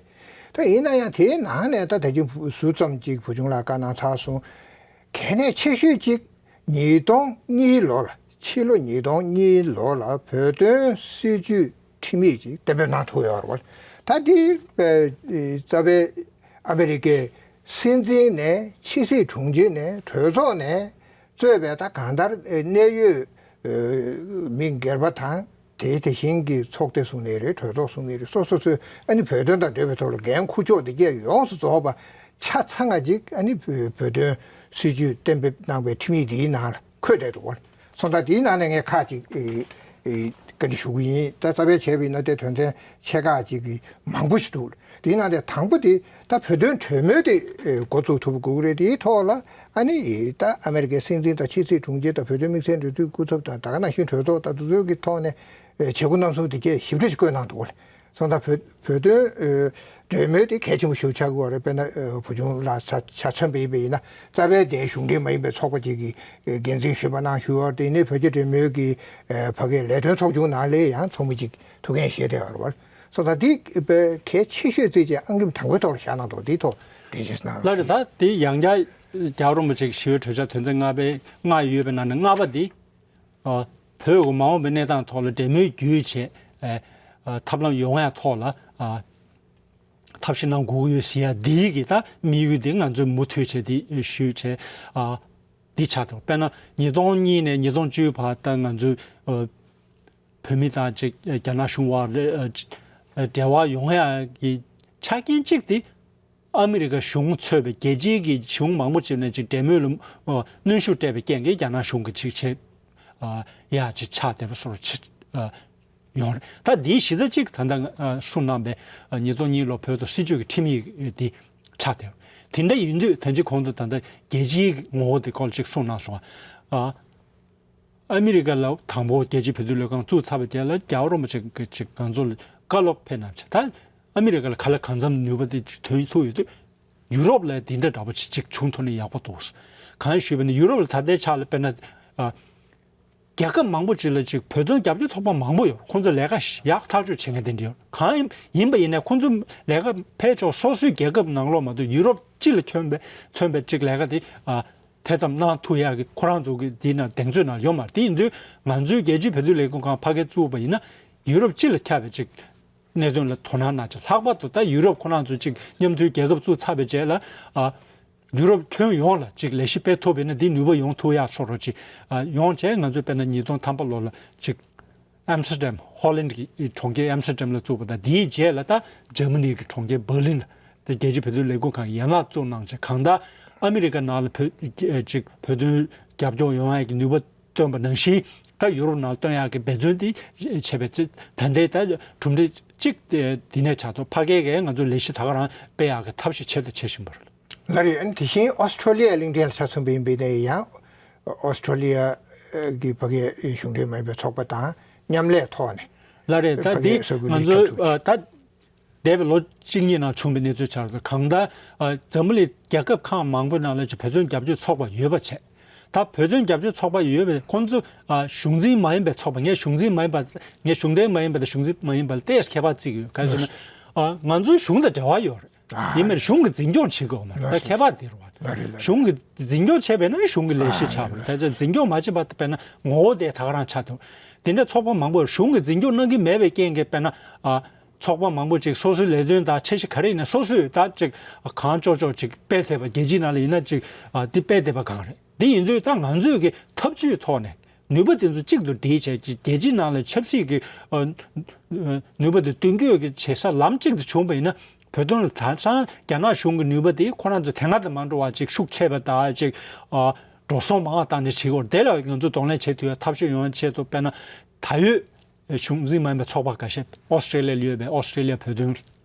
ད་ཡིན་ན་ཡང་དེའི་ནང་ནས་ད་ད་ཅི་ཟུར་ཙམ་ཅིག་བུ་ཆུང་ལགས་བཀའ་གནང་ཚར་སོང་། གལ་གནད་ཆེ་ཤོས་ཅིག་ཉིས་སྟོང་གཉིས་ལོ་ལ། ཕྱི་ལོ་ཉིས་སྟོང་གཉིས་ལོ་ལ་བོད་དོན་སྲིད་བྱུས་ཁྲིམས་ཡིག་ཅིག་གཏན་འབེབས་གནང་ཐུབ་ཡོད་རེད་བ། ད་འདི་ཨེ་རྩ་བའི་ཨ་མི་རི་ཀའི་སྲིད་འཛིན་ནས་ཕྱི་སྲིད་དྲུང་ཆེ་ནས་གྲོས་ཚོགས་ནས་གཙོས་པའི་ད་གང་ལྟར་ཨེ་གནད་ཡོད་ཨེ་མི་སྒེར་པ་དང་། དེ་དེ་བཞིན་གྱི་ཚོགས་སྡེ་གསུངས་ནའི་རེད། གྲོས་ཚོགས་གསུངས་ནའི་རེད། སོ་སོ་སོའི་ཨ་ནི་བོད་དོན་དང་འབྲེལ་བའི་ཐོག་ལ་འགན་འཁུར་ཕྱོགས་འདི་གས་ཡོངས་སུ་རྫོགས་པ་ཆ་ཚང་བ་ཅིག་ཨ་ནི་བོད་བོད་དོན་སྲིད་བྱུས་གཏན་འབེབས་གནང་བའི་ཁྲིམས་ཡིག་འདིའི་ནང་ལ་འཁོད་བསྡད་འདུག་བ། སོང་ཙང་དེའི་ནང་ནས་ངས་ཁག་ཅིག་ཨེ་ཨེ་བཀའ་འདྲི་ཞུ་གི་ཡིན། ད་རྩ་བའི་བྱས་པ་ཡིན་ན་དེ་དོན་ཚན་ཆེ་ཁག་ཅིག་གི་མང་པོ་ཞིག་འདུག་དེའི་ནང་ནས་དང་པོ་དེ་ད་བོད་དོན་གྲོས་མོལ་དེ་ཨེ་འགོ་བཙུགས་ཐུབ་དགོས་ཀྱི་རེད། དེའི་ཐོག་ལ་ཨ་ནི་ད་ཨ་མེ་རི་ཀའི་སྲིད་འཛིན་དང་ཕྱི་སྲིད་དྲུང་ཆེ་དང་བོད་དོན་དམིགས་བསལ་འབྲེལ་མཐུད་སྐུ་ཚབ་དང་། ད་ག་ནང་བཞིན་གྲོས་ཚོགས་དང་དེ་ཚོའི་གི་ཐོག་ནས་ཨེ་བྱེད་སྒོ་རྣམ་གསུམ་དེ་གས་ཞིབ་ཕྲ་ཞིག་བཀོད་གནང་འདུག་བ། སོང་ཙང་བོད་བོད་དོན་ཨེ་གྲོས་མོལ་དེ་གལ་ཆེན་པོ་ཞིག་ཆགས་ཀྱི་ཡོད་རེད། དཔེར་ན་ཨེ་བུ་ཆུང་ལགས་ཆ་ཆ་མཚོན་པ་ཡིན་པ་ཡིན་ན། རྩ་བའི་དེ་གཞུང་འབྲེལ་མ་ཡིན་པའི་ཚོགས་པ་ཅིག་གི་ཨེ་འགན་འཛིན་ཞུས་པ་གནང་ཞུས་ཡོད་རེད། དེ་ནས་བོད་རྒྱ་འབྲེལ་མོལ་གྱི་ཨེ་ཕ་གིའི་ལས་དོན་ཚོགས་ཆུང་ནང་ལ་ཡང་ཚོགས་མི་ཅིག་ཐུགས་འགན་བཞེས་བསྡད་ཡོད་རེད་བ། སོང་ཙང་འདི་དཔེ་གལ་ཆེ་ཤོས་བརྩིས་བྱས་ཨང་ཀྲུང་དང་པོའི་ཐོག་ལ་བཞག་གནང་འདུག་འདིའི་ཐོག་འགྲེལ་བཤད་གནང་རོགས་ཞུ། ལགས་རེད། ད་དེ་ཡང་བསྐྱར་རྒྱལ་བ་རིན་པོ་ཆེ་གི་ཞི་བའི་གྲོས་འཆར་དོན་ཚན་ལྔ་པའི་ལྔ་ཡོད་པའི་ནང་ནས་ལྔ་པ་འདི། ཨ་བོད་ཀྱི་མ་འོངས་པའི་གནས་སྟངས་ཐོག་ལ་འབྲེལ་མོལ་བརྒྱུད་བྱས། ཨ་ཨ་ཐབས་ལམ་ཡོང་ཡ་ཐོག་ལ་ཨ་ཐབས་ཤེས་གནང་དགོས་ཀྱི་ཡོད་ཟེར་ཡ་འདིའི་གི་ད་དམིགས་ཡུལ་འདི་ང་ཚོས་མུ་མཐུད་བྱས་ཏེ་ཞུས་བྱས། ཨ་འདི་ཆགས་འདུག་དཔེར་ན་ཉིས་སྟོང་གཉིས་ནས་ཉིས་སྟོང་བཅུའི་བར་ད་ང་ཚོས་ཨ་བོད་མི་དང་ཅིག་རྒྱ་ནག་གཞུང་བར་ཨ་ཅིག་འབྲེལ་བ་ཡོང་ཡ་གི་ཆ་རྐྱེན་གཅིག་དེ། ཨ་མི་རི་ཀ་གཞུང་གཙོས་པའི་རྒྱལ་སྤྱིའི་གི་གཞུང་མང་པོ་ཅིག་ནས་ཅིག་འབྲེལ་མོལ་ལ་ཨ་གནོན་ཤུགས་སྤྲད་པའི་རྐྱེན་གྱིས་རྒྱ་ནག་གཞུང་གིས་ཅིག་བྱས་ཨ་ཡ་ཅིག་ཆགས་བསྡད་པ་བཟོ་འདྲ་ཅིག་ཨ་ཡོང་རེད། ད་འདིའི་གཞི་རྩ་གཅིག་ད་ལྟ་ཨ་གསུངས་གནང་པའི་ཨ་ཉིས་སྟོང་གཉིས་ལོ་བོད་དོན་སྲིད་བྱུས་ཀྱི་ཁྲིམས་ཡིག་འདི་ཆགས་བསྡད་ཡོད། དེ་འདྲ་ཡིན་དུས་ད་ཅི་གོང་དུ་ད་ལྟ་རྒྱལ་སྤྱིའི་ངོ་བོ་དེ་སྐོར་ཅིག་གསུངས་གནང་སོང་ཨ། ཨ་མི་རི་ཀ་ལ་དང་པོ་རྒྱལ་སྤྱིའི་བོད་དོན་ལས་ཁང་བཙུགས་ཚར་བའི་རྗེས་ལ་རྒྱལ་བ་རིན་པོ་ཆེ་གིས་ཅིག་ང་ཚོ་ལ་བཀའ་སློབ་ཕེབས་གནང་བྱས། ད་ཨ་མི་རི་ཀ་ལ་ག་ལ་གང་འཚམ་ནུས་པ་དེ་ཐོན་ཐུབ་ཡོད་དུས། ཡུ་རོབ་ལ་དེ་འདྲ་འདྲ་པོ་ཅིག་ཅིག་བྱུང་ཐུབ་ན་ཡག་པོ་འདུག་གང་ཞུས་པ་ན་ཡུ་རོབ་ལ་ད་ལྟའི་ཆ་ལ་དཔེར་ན་ཨ་ རྒྱལ་ཁབ་མང་པོ་ཅིག་ལ་ཅིག་བོད་དོན་རྒྱབ་སྐྱོར་ཚོགས་པ་མང་པོ་ཡོད། ཁོང་ཚོ་ལས་ཀ་ཡག་ཐག་ཆོད་བྱེད་མཁན་དེ་འདྲ་ཡོད། གང་ཡིན་ཡིན་པ་ཡིན་ནའི་ཁོང་ཚོ་ལས་ཀ་ཕལ་ཆེར་སོ་སོའི་རྒྱལ་ཁབ་ནང་ལོགས་མ་གཏོགས་ཡུ་རོབ་སྤྱི་ལ་ཁྱོན་པའི་མཚོན་པའི་ཅིག་ལས་ཀ་དེ་ཨ་དེ་ཙམ་གནང་ཐུབ་ཡག་གི་ཁོ་རང་ཚོ་གི་དེའི་ནང་གདེང་ཚོད་ནང་ཡོད་མ་རེད། དེ་ཡིན་དུས་ང་ཚོའི་རྒྱལ་སྤྱིའི་བོད་དོན་ལས་ཁུངས་ཁང་ཕ་གིར་བཙུགས་པ་ཡིན་ན་ཡུ་རོབ་སྤྱི་ལ་ཁྱབ་པའི་ཅིག་གནད་དོན་ལ་དོ་སྣང་གནང་ཆེད། ལྷག་པར་དུ་ད་ཡུ་རོབ་ཁོ་རང་ཚོ་ཅིག་མཉམ་མཐུན་རྒྱལ་ཁབ་བཙུགས་ཚར་བའི་རྗེས་ལ་ཨ། ཡུ་རོབ་ཁྱོན་ཡོངས་ལ་ཅིག་ལས་གཞི་སྤེལ་ཐུབ་པ་ཡིན་ན་འདི་ནུས་པ་ཡོང་ཐུབ་ཡག་བཟོ་འདྲ་ཅིག་ཨ་ཡོང་བྱས། ང་ཚོས་དཔེར་ན་ཉིས་སྟོང་ཐམ་པ་ལོ་ལ་ཅིག་ཨམ་སི་ཊར་ཌམ་ཧོ་ལན་གྱི་གྲོང་ཁྱེར་ཨམ་སི་ཊར་ཌམ་ལ་བཙུགས་པ་དང་། དེའི་རྗེས་ལ་ད་འཇར་མ་ནི་གི་གྲོང་ཁྱེར་འབར་ལིན་ལ་ད་རྒྱལ་སྤྱིའི་བོད་དོན་ལས་ཁུངས་ཁང་ཡན་ལག་བཙུགས་གནང་བྱས། གང་ལྟར་ཨ་མི་རི་ཀ་ནང་ལ་བོད་ཅིག་བོད་དོན་རྒྱབ་སྐྱོར་ཡོང་ཡག་གི་ནུས་པ་བཏོན་པ་ནང་བཞིན་ད་ཡུ་རོབ་ནང་བཏོན་ཡག་གི་འབད་བརྩོན་དེ་བྱས་པའི་ཚེ་ད་ལྟའི་ད་གྲུབ་འབྲས་གཅིག་དེ་ནས་ཆགས་ཐུབ། ཕ་གི་གིས་ང་ཚོ་ལས་གཞི་ད་ག་རང་སྤེལ་ཡག་གི་ཐབས་ཤེས་བྱས་དང་བྱེད་བཞིན་པ་རེད། ལགས་རེད། ཨ་ནི་དེ་བཞིན་ཨོ་སི་ཁྲོ་ལི་ཡ་གླིང་ཕྲན་ལ་ཆ་མཚོན་པ་ཡིན་པ་ཡིན་ན་ཡང་ཨོ་སི་ཁྲོ་ལི་ཡ་གི་ཕ་གིའི་གཞུང་འབྲེལ་མ་ཡིན་པའི་ཚོགས་པ་དང་མཉམ་ལས་ཐོག་ནས་ལགས་རེད། ད་ཕ་གིའི་འདི་ས་ཁུལ་ང་ལ་ཚོ་ཁྱབ་ཐུབ་ཅིང་། ད་འདས་པའི་ལོ་གཅིག་གཉིས་ནང་བྱུང་བའི་གནས་ཚུལ་ཆགས་རེད། གང་ལྟར་འཛམ་བུ་གླིང་རྒྱལ་ཁབ་ཁག་མང་པོའི་ནང་ལ་ཅིག་བོད་དོན་རྒྱབ་སྐྱོར་ཚོགས་པ་ཡོད་པ་བྱས། ད་བོད་དོན་རྒྱབ་སྐྱོར་ཚོགས་པ་ཡོད་པའི་ཁོང་ཚོ་གཞུང་འཛིན་མ་ཡིན་པའི་ཚོགས་པ། ངས་གཞུང་འཛིན་མ་ཡིན་པ་ངས་གཞུང་འབྲེལ་མ་ཡིན་པ་དང་གཞུང་འཛིན་མ་ཡིན་པ་ལ་ཏོག་ཙམ་ཁྱད་པར་བརྩི་གི་ཡོད། ག་རེ་ཟེར་ན་ང་ཚོའི་གཞུང་དང་འབྲེལ་བ་ཡོད་རེད། ཡིན་མིན་གཞུང་གི་འཛིན་སྐྱོང་བྱེད་དགོས་མ་རེད། ད་ཁྱད་པར་དེ་རེད་བ། གཞུང་གི་འཛིན་སྐྱོང་བྱས་པས་ན་གཞུང་གི་ལས་གཞི་ཆགས་པ་རེད། ད་ཆ་འཛིན་སྐྱོང་མ་བྱས་པ་དཔེར་ན་ངོ་བོ་དེ་ད་ག་རང་ཆགས་ཐུབ། དེ་འདྲ་ཚོགས་པ་མང་པོ་གཞུང་གི་འཛིན་སྐྱོང་གནང་གི་མེད་པའི་རྐྱེན་གྱིས་དཔེར་ན་ཚོགས་པ་མང་པོ་ཅིག་སོ་སོའི་ལས་དོན་དང་འཆར་གཞི་ག་རེ་ཡིན་ན་སོ་སོས་ད་ཅིག་གང་ལྕོགས་ལྕོགས་ཅིག་སྤེལ་ཐུབ་པ། རྒྱལ་སྤྱིའི་ནང་ལ་ཡིན་ན་ཅིག་འདི་སྤེལ་བསྡད་པ་གང་རེད། དེ་ཡིན་དུས་ད་ང་ཚོས་ཀྱི་ཐབས་ཇུས་ཐོག་ནས་ནུས་པ་དེ་ཚོ་གཅིག་ཏུ་སྒྲིལ་བྱས་ཀྱི་རྒྱལ་སྤྱིའི་ནང་ལ་ཆབ་སྲིད་ཀྱི་ནུས་པ་དེ་བཏོན་སྐྱོད་ཀྱི་བྱེད་ས་ལམ་གཅིག་ཏུ་བྱུང་བ་ཡིན་ན། བོད་དོན་ལ་དེང་སང་རྒྱ་ནག་གཞུང་གི་ནུས་པ་དེ་ཁོ་རང་ཚོ་དེ་སྔ་དང་མ་འདྲ་བ་ཅིག་ཤུགས་ཆེ་བ་དང་ཅིག་འགྲོ་སོང་མང་བ་བཏང་ནས་བྱེད་དགོས། དེ་ལ་ང་ཚོ་གདོང་ལེན་བྱེད་ཐུབ་ཡ་ཐབས་ཤེས་ཡོང་ཡ་ཆེད་དུ་དཔེར་ན་ད་ཡོད་གཞུང་འཛིན་མ་ཡིན་པའི་ཚོགས་པ་ཁ་ཤས་ཨོ་སི་ཀྲེ་ལི་ཡ་ལ་ཡོད་པའི་ཨོ་སི་ཀྲེ་ལི་ཡ་བོད་དོན་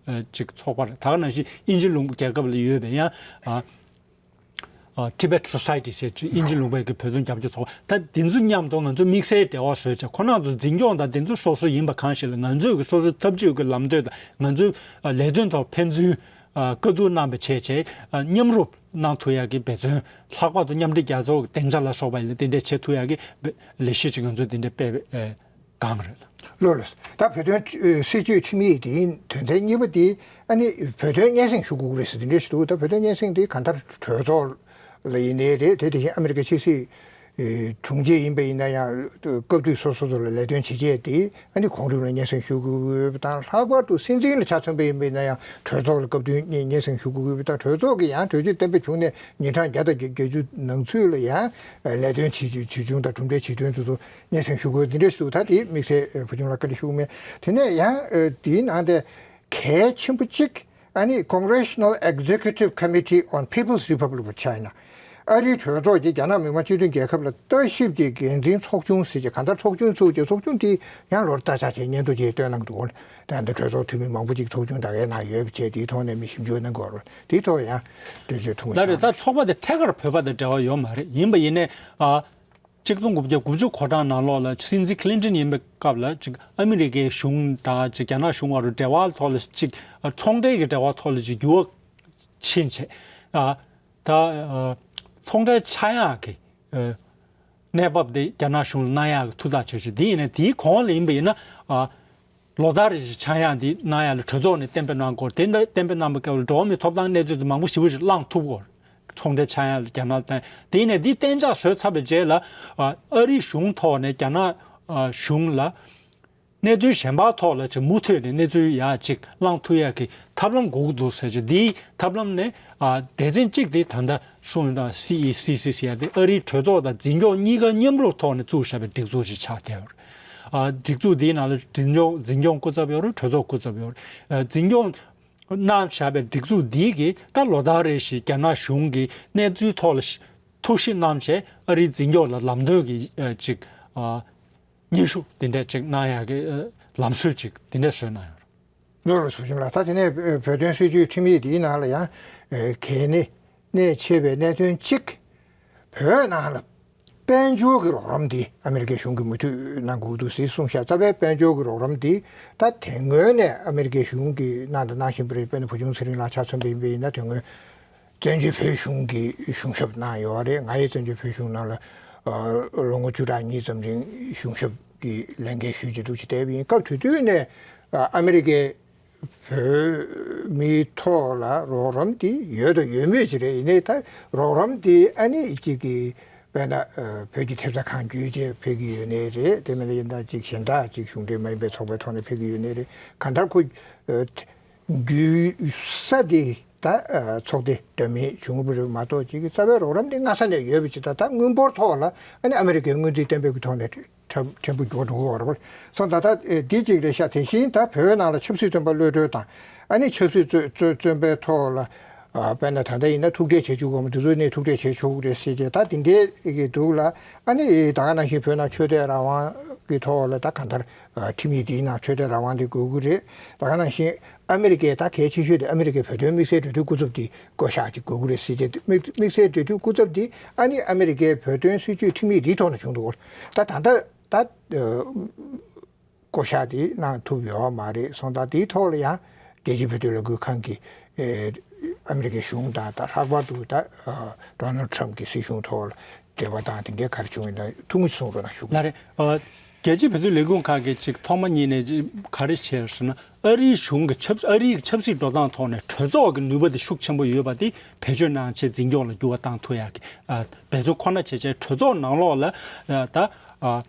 ཅིག་ཚོགས་པ་རེད། ད་ག་ནང་བཞིན་དབྱིན་ཇི་ལུང་པ་རྒྱལ་ཁབ་ལ་ཡོད་པའི་ཡང་Tibet Society ཟེར་ཅིག་དབྱིན་ཇི་ལུང་པའི་གི་བོད་དོན་རྒྱབ་སྐྱོར་ཚོགས་པ། ད་འདི་ཚོ་མཉམ་དུ་ང་ཚོ་དམིགས་བསལ་འབྲེལ་བ་བཟོས་བྱས་ཁོ་རང་ཚོ་འཛིན་སྐྱོང་དང་འདི་ཚོ་སོ་སོ་ཡིན་པ་གང་ཞིག་ལ་ང་ཚོས་གི་སོ་སོའི་ཐབས་ཇུས་ཀྱི་ལམ་སྟོན་དང་ང་ཚོའི་ལས་དོན་ཐོག་ཕན་ཚུན་བཀའ་བསྡུར་གནང་བ་བྱས་བྱས་མཉམ་རུབ་གནང་ཐུབ་ཡག་གི་འབད་བརྩོན། ལྷག་པར་དུ་མཉམ་འབྲེལ་རྒྱལ་ཚོགས་ཀྱི་སྡིངས་ཆ་ལ་སོགས་པ་ཡིན་ན་དེ་འདྲས་བྱེད་ཐུབ་ཡག་གི་ལས་གཞི་ཅིག་ང་ཚོས་དེ་འདྲས་སྤེལ་སྒང་རེད། ལགས་ལགས། ད་བོད་དོན་ཨ་སྲིད་བྱུས་ཁྲིམས་ཡིག་དེའི་དོན་ཚན་གཉིས་པ་དེ་ཨ་ནི་བོད་དོན་སྙན་སེང་ཞུ་དགོས་ཀྱི་རེད་ཟེར་དེ་འདྲ་ཞིག་འདུག་ད་བོད་དོན་སྙན་སེང་དེ་གང་ལྟར་གྲོས་ཚོགས་ལ་ཡིན་ནའི་རེད། དེ་དེ་བཞིན་ཨ་མི་རི་ཀའི་ཕྱི་སྲིད་ཨེ་དྲུང་ཆེ་ཡིན་པ་ཡིན་ན་ཡང་སྐབས་དུས་སོ་སོ་ཚོ་ལ་ལས་དོན་བྱེད་ཆེད་དེ་ཨ་ནི་གོང་རིམ་ལ་སྙན་སེང་ཞུ་དགོས་ཀྱི་ཡོད་པ་དང་། ལྷག་པར་དུ་སྲིད་འཛིན་ལ་ཆ་མཚོན་པ་ཡིན་པ་ཡིན་ན་ཡང་གྲོས་ཚོགས་ལ་སྐབས་དུས་སྙན་སེང་ཞུ་དགོས་ཀྱི་ཡོད་པ་དང་། གྲོས་ཚོགས་ཀྱིས་ཡང་གྲོས་ཆོད་གཏན་འབེབས་བྱུང་ནས་ཉིན་གྲངས་བརྒྱ་དང་བརྒྱད་ཅུ་ནང་ཚུད་ལ་ཡང་ལས་དོན་བྱེད་བྱེད་བྱུང་དང་གྲུབ་འབྲས་བྱེད་དོན་དེ་ཚོ་སྙན་སེང་ཞུ་དགོས་འདི་འདྲ་ཞིག་འདུག་ད་དེ་དམིགས་བསལ་བུ་ཆུང་ལགས་བཀའ་འདྲི་ཞུ་གི་མེད། དེ་ནས་ཡང་དེའི་ནང་དེ་གལ་ཆེན་པོ་གཅིག་ཨ་ནི་Congressional Executive Committee on People's Republic of China། ཨ་རིའི་གྲོས་ཚོགས་ཀྱིས་རྒྱ་ནག་མི་དམངས་སྤྱི་མཐུན་རྒྱལ་ཁབ་ལ་ལྟ་ཞིབ་ཀྱི་འགན་འཛིན་ཚོགས་ཆུང་ཟེར་གྱི་གང་ལྟར་ཚོགས་ཆུང་བཙུགས་ཀྱི་ཚོགས་ཆུང་དེ་ཡང་ལོ་རེ་ལྟ་ཆ་བྱས་སྙན་ཐོ་ཅིག་བཏོན་གནང་འདུག་ད་ལྟ་གྲོས་ཚོགས་འཐུས་མི་མང་པོ་ཅིག་ཚོགས་ཆུང་ད་གའི་ནང་ཡོད་པ་བྱས་དེའི་ཐོག་ནས་མི་ཞིབ་འཇུག་གནང་དགོས་རེད། དེའི་ཐོག་ཡང་འགྲེལ་བརྗོད་ཐུང་ངུ་ལགས་རེད། ད་ཚོགས་པ་དེ་ཐད་ཀར་བོད་པ་དང་འབྲེལ་བ་ཡོད་མ་རེད། ཡིན་པ་ཡིན་ནའི་ཨ། གཅིག་སྟོང་དགུ་བརྒྱ་དགུ་བཅུ་གོ་གྲངས་ནང་ལོགས་ལ་སྲིད་འཛིན་ཁི་ལིན་ཏོན་ཡིན་པའི་སྐབས་ལ་ཅིག་ཨ་མི་རི་ཀའི་གཞུང་དང་ཅིག་རྒྱ་ནག་གཞུང་བར་དུ་འབྲེལ་བ་ཐོག་ལ་ཅིག་ཚོང་འབྲེལ་གྱི་འབྲེལ་བ་ཐོག་ལ་ཅིག་འགྱུར་བ་ཕྱིན་བྱས། ཨ་ད་ཨ་ཚོང་འབྲེལ་ཆག་ཡག་གི་ཨ་གནས་བབ་དེ་རྒྱ་ནག་གཞུང་ལ་གནང་ཡག་གི་ཐུགས་ཐག་ཆོད་བྱས། དེ་ཡིན་ནའི་དེའི་གོང་ལ་ཡིན་པ་ཡིན་ན་ཨ། ལོ་ལྟར་རེ་བཞིན་ཆག་ཡག་འདི་གནང་ཡག་ལ་གྲོས་ཚོགས་ནས་གཏན་འབེབས་གནང་དགོས། དེ་འདྲ་གཏན་འབེབས་གནང་པའི་སྐབས་ལ་འགྲོ་བ་མིའི་ཐོབ་ཐང་གནད་དོན་དེ་མང་པོ་ཞེ་པོ་ཞིག་བླངས་ཐུབ་དགོས། ཚོང་འབྲེལ་ཆག་ཡག་ལ་རྒྱ་ནག་ལ་བརྟེན། དེ་ནས་འདི་གཏན་འཇགས་བཟོས་ཚར་བའི་རྗེས་ལ་ཨ་རིའི་གཞུང་ཐོག་ནས་རྒྱ་ནག་གཞུང་ལ་གནད་དོན་གཞན་པ་ཐོག་ལ་ཅིག་མུ་མཐུད་ནས་གནས་ཚུལ་ཡག་ཅིག་བླངས་ཐུབ་ཡག་གི་ཐབས་ལམ་དགོས་ཀྱི་འདུག་ཟེར་ཅིག་འདིའི་ཐབས་ལམ་ནི་ཨ་སྡེ་ཚན་གཅིག་དེ་ད་ལྟ་གསུངས་ཡོད་ན་སི་ཨི་སི་སི་ཟེར་ཡག་དེ་ཨ་རིའི་གྲོས་ཚོགས་དང་འཛིན་སྐྱོང་གཉིས་ཀ་མཉམ་རུབ་ཐོག་ནས་བཙུགས་བཞག་པའི་སྒྲིག་འཛུགས་ཤིག་ཆགས་བསྡད་ཡོད་རེད། ཨ་སྒྲིག་འཛུགས་དེའི་ནང་ལ་འཛིན་སྐྱོང་འཛིན་སྐྱོང་སྐུ་ཚབ་ཡོད་རེད། གྲོས་ཚོགས་སྐུ་ཚབ་ཡོད་རེད། ཨ་འཛིན་སྐྱོང་གནང་བཞག་པའི་སྒྲིག་འཛུགས་འདིས་ཀྱིས་ད་ལོ་ལྟར་རེ་བཞིན་རྒྱ་ནག་གཞུང་གི་གནས་ཚུལ་ཐོག་ལ་ཐུགས་ཞིབ་གནང་བྱས་ཨ་རིའི་འཛིན་སྐྱོང་ལ་ལམ་སྟོན་གྱི་ཨ་ཅིག་ཨ་སྙན་ཞུ་དེ་འདྲ་ཅིག་གནང་ཡག་གི་ཨ་ལམ་སྲོལ་ཅིག་དེ་འདྲ་བཟོས་གནང་ཡོད་རེད། ལགས་རེད། ཚོགས་ཆུང་ལགས། ད་དེ་ནས་བོད་དོན་སྲིད་བྱུས་ཁྲིམས་ཡིག་འདིའི་ནང་ལ་ཡང་གལ་གནད་གནད་ཆེ་བའི་གནད་དོན་གཅིག་བོད་ནང་ལ་དཔལ་འབྱོར་གྱི་རོགས་རམ་འདི་ཨ་མི་རི་ཀའི་གཞུང་གིས་མུ་མཐུད་གནང་དགོས་འདུག་ཟེར་གསུངས་ཤག་རྩ་བའི་དཔལ་འབྱོར་གྱི་རོགས་རམ་འདི་ད་དེ་སྔོན་ནས་ཨ་མི་རི་ཀའི་གཞུང་གིས་གནང་དང་གནང་བཞིན་པ་རེད། དཔེར་ན་བུ་ཆུང་ཚེ་རིང་ལགས་ཆ་མཚོན་པ་ཡིན་པ་ཡིན་ན་དེ་སྔོན་བཙན་བྱོལ་བོད་གཞུང་གིས་གཞུང་ཞབས་གནང་ཡོད་རེད། ང་ཡི་བཙན་བྱོལ་བོད་གཞུང་ནང་ལ་ ལོ་ངོ་བཅུ་ཕྲག་གཉིས་ཙམ་རིང་གཞུང་ཞབས་ཀྱི་ལས་འགན་ཞུས་ཀྱི་འདུག་ཅེས་བསྡད་པ་ཡིན། སྐབས་དེ་དུས་ནས་ཨ་མི་རི་ཀའི་བོད་མིའི་ཐོག་ལ་རོགས་རམ་དེ་ཡོད་དང་ཡོད་མུས་ཅིག་རེད། ཡིན་ནའི་ད་རོགས་རམ་དེ་ཨ་ནི་གཅིག་གི་དཔེར་ན་བོད་ཀྱི་ཐེབས་རྩ་གང་བརྒྱུད་བཅས་ཕེབས་ཀྱི་ཡོད་ནའི་རེད། དེ་མིན་ན་ཡིན་ན་གཅིག་གཞན་དག་གཅིག་གཞུང་འབྲེལ་མ་ཡིན་པའི་ཚོགས་པའི་ཐོག་ནས་ཕེབས་ཀྱི་ཡོད་ནའི་རེད། གང་ལྟར་ཁོ་བརྒྱུད་ས་དེ་ད་ཚོགས་སྡེ་འདྲ་མིན་བྱུང་བ་རེད་མ་གཏོགས་གཅིག་གི་རྩ་བའི་རོགས་རམ་དེ་སྔ་ས་ནས་ཡོད་པ་ཅིག་ད་ད་དངུལ་འབོར་ཐོག་ལ་ཨ་ནི་ཨ་མི་རི་ཀའི་དངུལ་རྩིས་གཏན་འབེབས་ཀྱི་ཐོག་ནས་ཕྲན་ཕྲན་བུ་མགྱོགས་འགྲོ་གི་ཡོད་རེད་པ། སོང་ད་ལྟ་འདི་གཅིག་རེད་ཤག་དེ་བཞིན་ད་བོད་ནང་ལ་ཆབ་སྲིད་བཙོན་པ་གློད་གྲོལ་དང་ཨ་ནི་ཆབ་སྲིད་བཙོན་བཙོན་པའི་ཐོག་ལ་དཔེར་ན་ད་ལྟ་ཡིན་ན་ཐུག་འཕྲད་བྱེད་བཅུག་གོ་མ་དེ་ཚོ་ནས་ཐུག་འཕྲད་བྱེད་ཆོག་གི་རེད་ཟེར་གྱི་ད་དེ་འདྲའི་གི་འདུག་ལ། ཨ་ནི་ད་ག་ནང་བཞིན་བོད་ནང་ཆོས་དད་རང་དབང་གི་ཐོག་ལ་ད་གང་ལྟར་ཁྲིམས་ཡིག་འདིའི་ནང་ཆོས་དད་རང་དབང་འདི་དགོས་ཀྱི་རེད། ད་ག་ནང་བཞིན་ཨ་མི་རི་ཀའི་ད་གལ་ཆེ་ཤོས་དེ་ཨ་མི་རི་ཀའི་བོད་དོན་དམིགས་བསལ་འབྲེལ་མཐུད་སྐུ་ཚབ་འདི་བསྐོ་བཞག་ཅིག་དགོས་ཀྱི་རེད་ཟེར་གྱི་དམིགས་དམིགས་བསལ་འབྲེལ་མཐུད་སྐུ་ཚབ་འདི་ཨ་ནི་ཨ་མི་རི་ཀའི་བོད་དོན་སྲིད་བྱུས་ཁྲིམས་ཡིག་འདིའི་ཐོག་ནས་བྱུང་འདུག་ད་ད་ལྟ་ད། བསྐོ་བཞག་དེ་གནང་ཐུབ་ཡོད་མ་རེད། སོང་ཙང་དེའི་ཐོག་ལ་ཡང་རྒྱལ་སྤྱིའི་བོད་དོན་ལས་འགུལ་ཁང་གི་ཨེ་ཨ་མི་རི་ཀའི་གཞུང་དང་ད་ལྷག་པར་དུ་ད་ཨ་ཌོ་ནལ་ཊམ་གྱི་སྲིད་གཞུང་ཐོག་ལ་འབྲེལ་བ་དང་དེ་འདྲའི་ག་རེ་བྱུང་ཡོད་ན་ཐུང་ངུ་གསུང་རོགས་གནང་ཞུ་གི། ལགས་རེད། ཨ་རྒྱལ་སྤྱིའི་བོད་དོན་ལས་འགུལ་ཁང་གིས་ཅིག་ཐོག་མ་ཉིད་ནས་ཅིག་ག་རེ་བྱས་ཟེར་ན་ཨ་རིའི་གཞུང་གི་ཆབ་ཨ་རིའི་ཆབ་སྲིད་འགྲོ་སྟངས་ཐོག་ནས་གྲོས་ཚོགས་ཀྱི་ནུས་པ་དེ་ཤུགས་ཆེན་པོ་ཡོད་པ་དེ་བེད་སྤྱོད་གནང་བྱས་འཛིན་སྐྱོང་ལ་འགྱུར་བ་བཏང་ཐུབ་ཡག་གི་ཨ་འབད་བརྩོན་ཁོ་ན་བྱས་བྱས་གྲོས་ཚོགས་ནང་ལོགས་ལ་ཨ་ད་ཨ།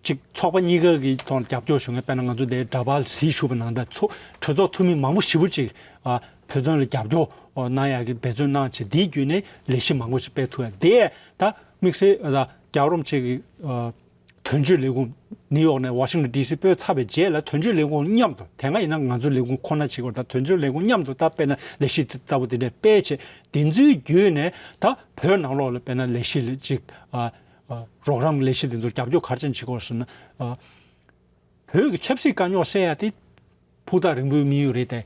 གཅིག་ཚོགས་པ་གཉིས་ཀ་གི་ཐོག་རྒྱབ་སྐྱོར་ཞུ་མཁན་དཔེར་ན་ང་ཚོ་འདིར་འདྲ་པར་གཟིགས་ཞུ་བ་ནང་ལྟར་ཚོ་གྲོས་ཚོགས་འཐུས་མི་མང་པོ་ཞེ་པོ་ཅིག་ཨ་བོད་དོན་ལ་རྒྱབ་སྐྱོར་གནང་ཡག་གི་འབད་བརྩོན་གནང་བྱས་འདིའི་བརྒྱུད་ནས་ལས་གཞི་མང་པོ་ཞིག་སྤེལ་ཐུབ་ཡག་དེ་ད་དམིགས་བསལ་ཨ་རྒྱལ་བ་རིན་པོ་ཆེ་གི་ཨ་དོན་གཅོད་ལས་ཁུངས་ནིའུ་ཡོག་ནས་ཝ་ཤིང་ཊོན་ཌི་སི་སྤོས་ཚར་བའི་རྗེས་ལ་དོན་གཅོད་ལས་ཁུངས་མཉམ་དུ་དེ་སྔ་ཡིན་ན་ང་ཚོའི་ལས་ཁུངས་ཁོ་ན་བྱེད་དགོས་ད་དོན་གཅོད་ལས་ཁུངས་མཉམ་དུ་ད་དཔེར་ན་ལས་གཞི་དེ་ལྟ་བུ་དེ་འདྲ་སྤེལ་བྱས་དེ་ཚོའི་བརྒྱུད་ནས་ད་བོད་ནང་ལོགས་ལ་དཔེར་ན་ལས་གཞི་ལ་ཅིག་ཨ། རོགས་རམ་ལས་གཞི་དེ་ཚོར་རྒྱབ་སྐྱོར་ག་རེ་བྱས་ནས་བྱེད་དགོས་ཟེར་ན། བོད་ཀྱི་ཆབ་སྲིད་དཀའ་རྙོག་སེལ་ཡ་དེ་ཕུགས་ཐག་རིང་པོའི་དམིགས་ཡུལ་རེད་དེ།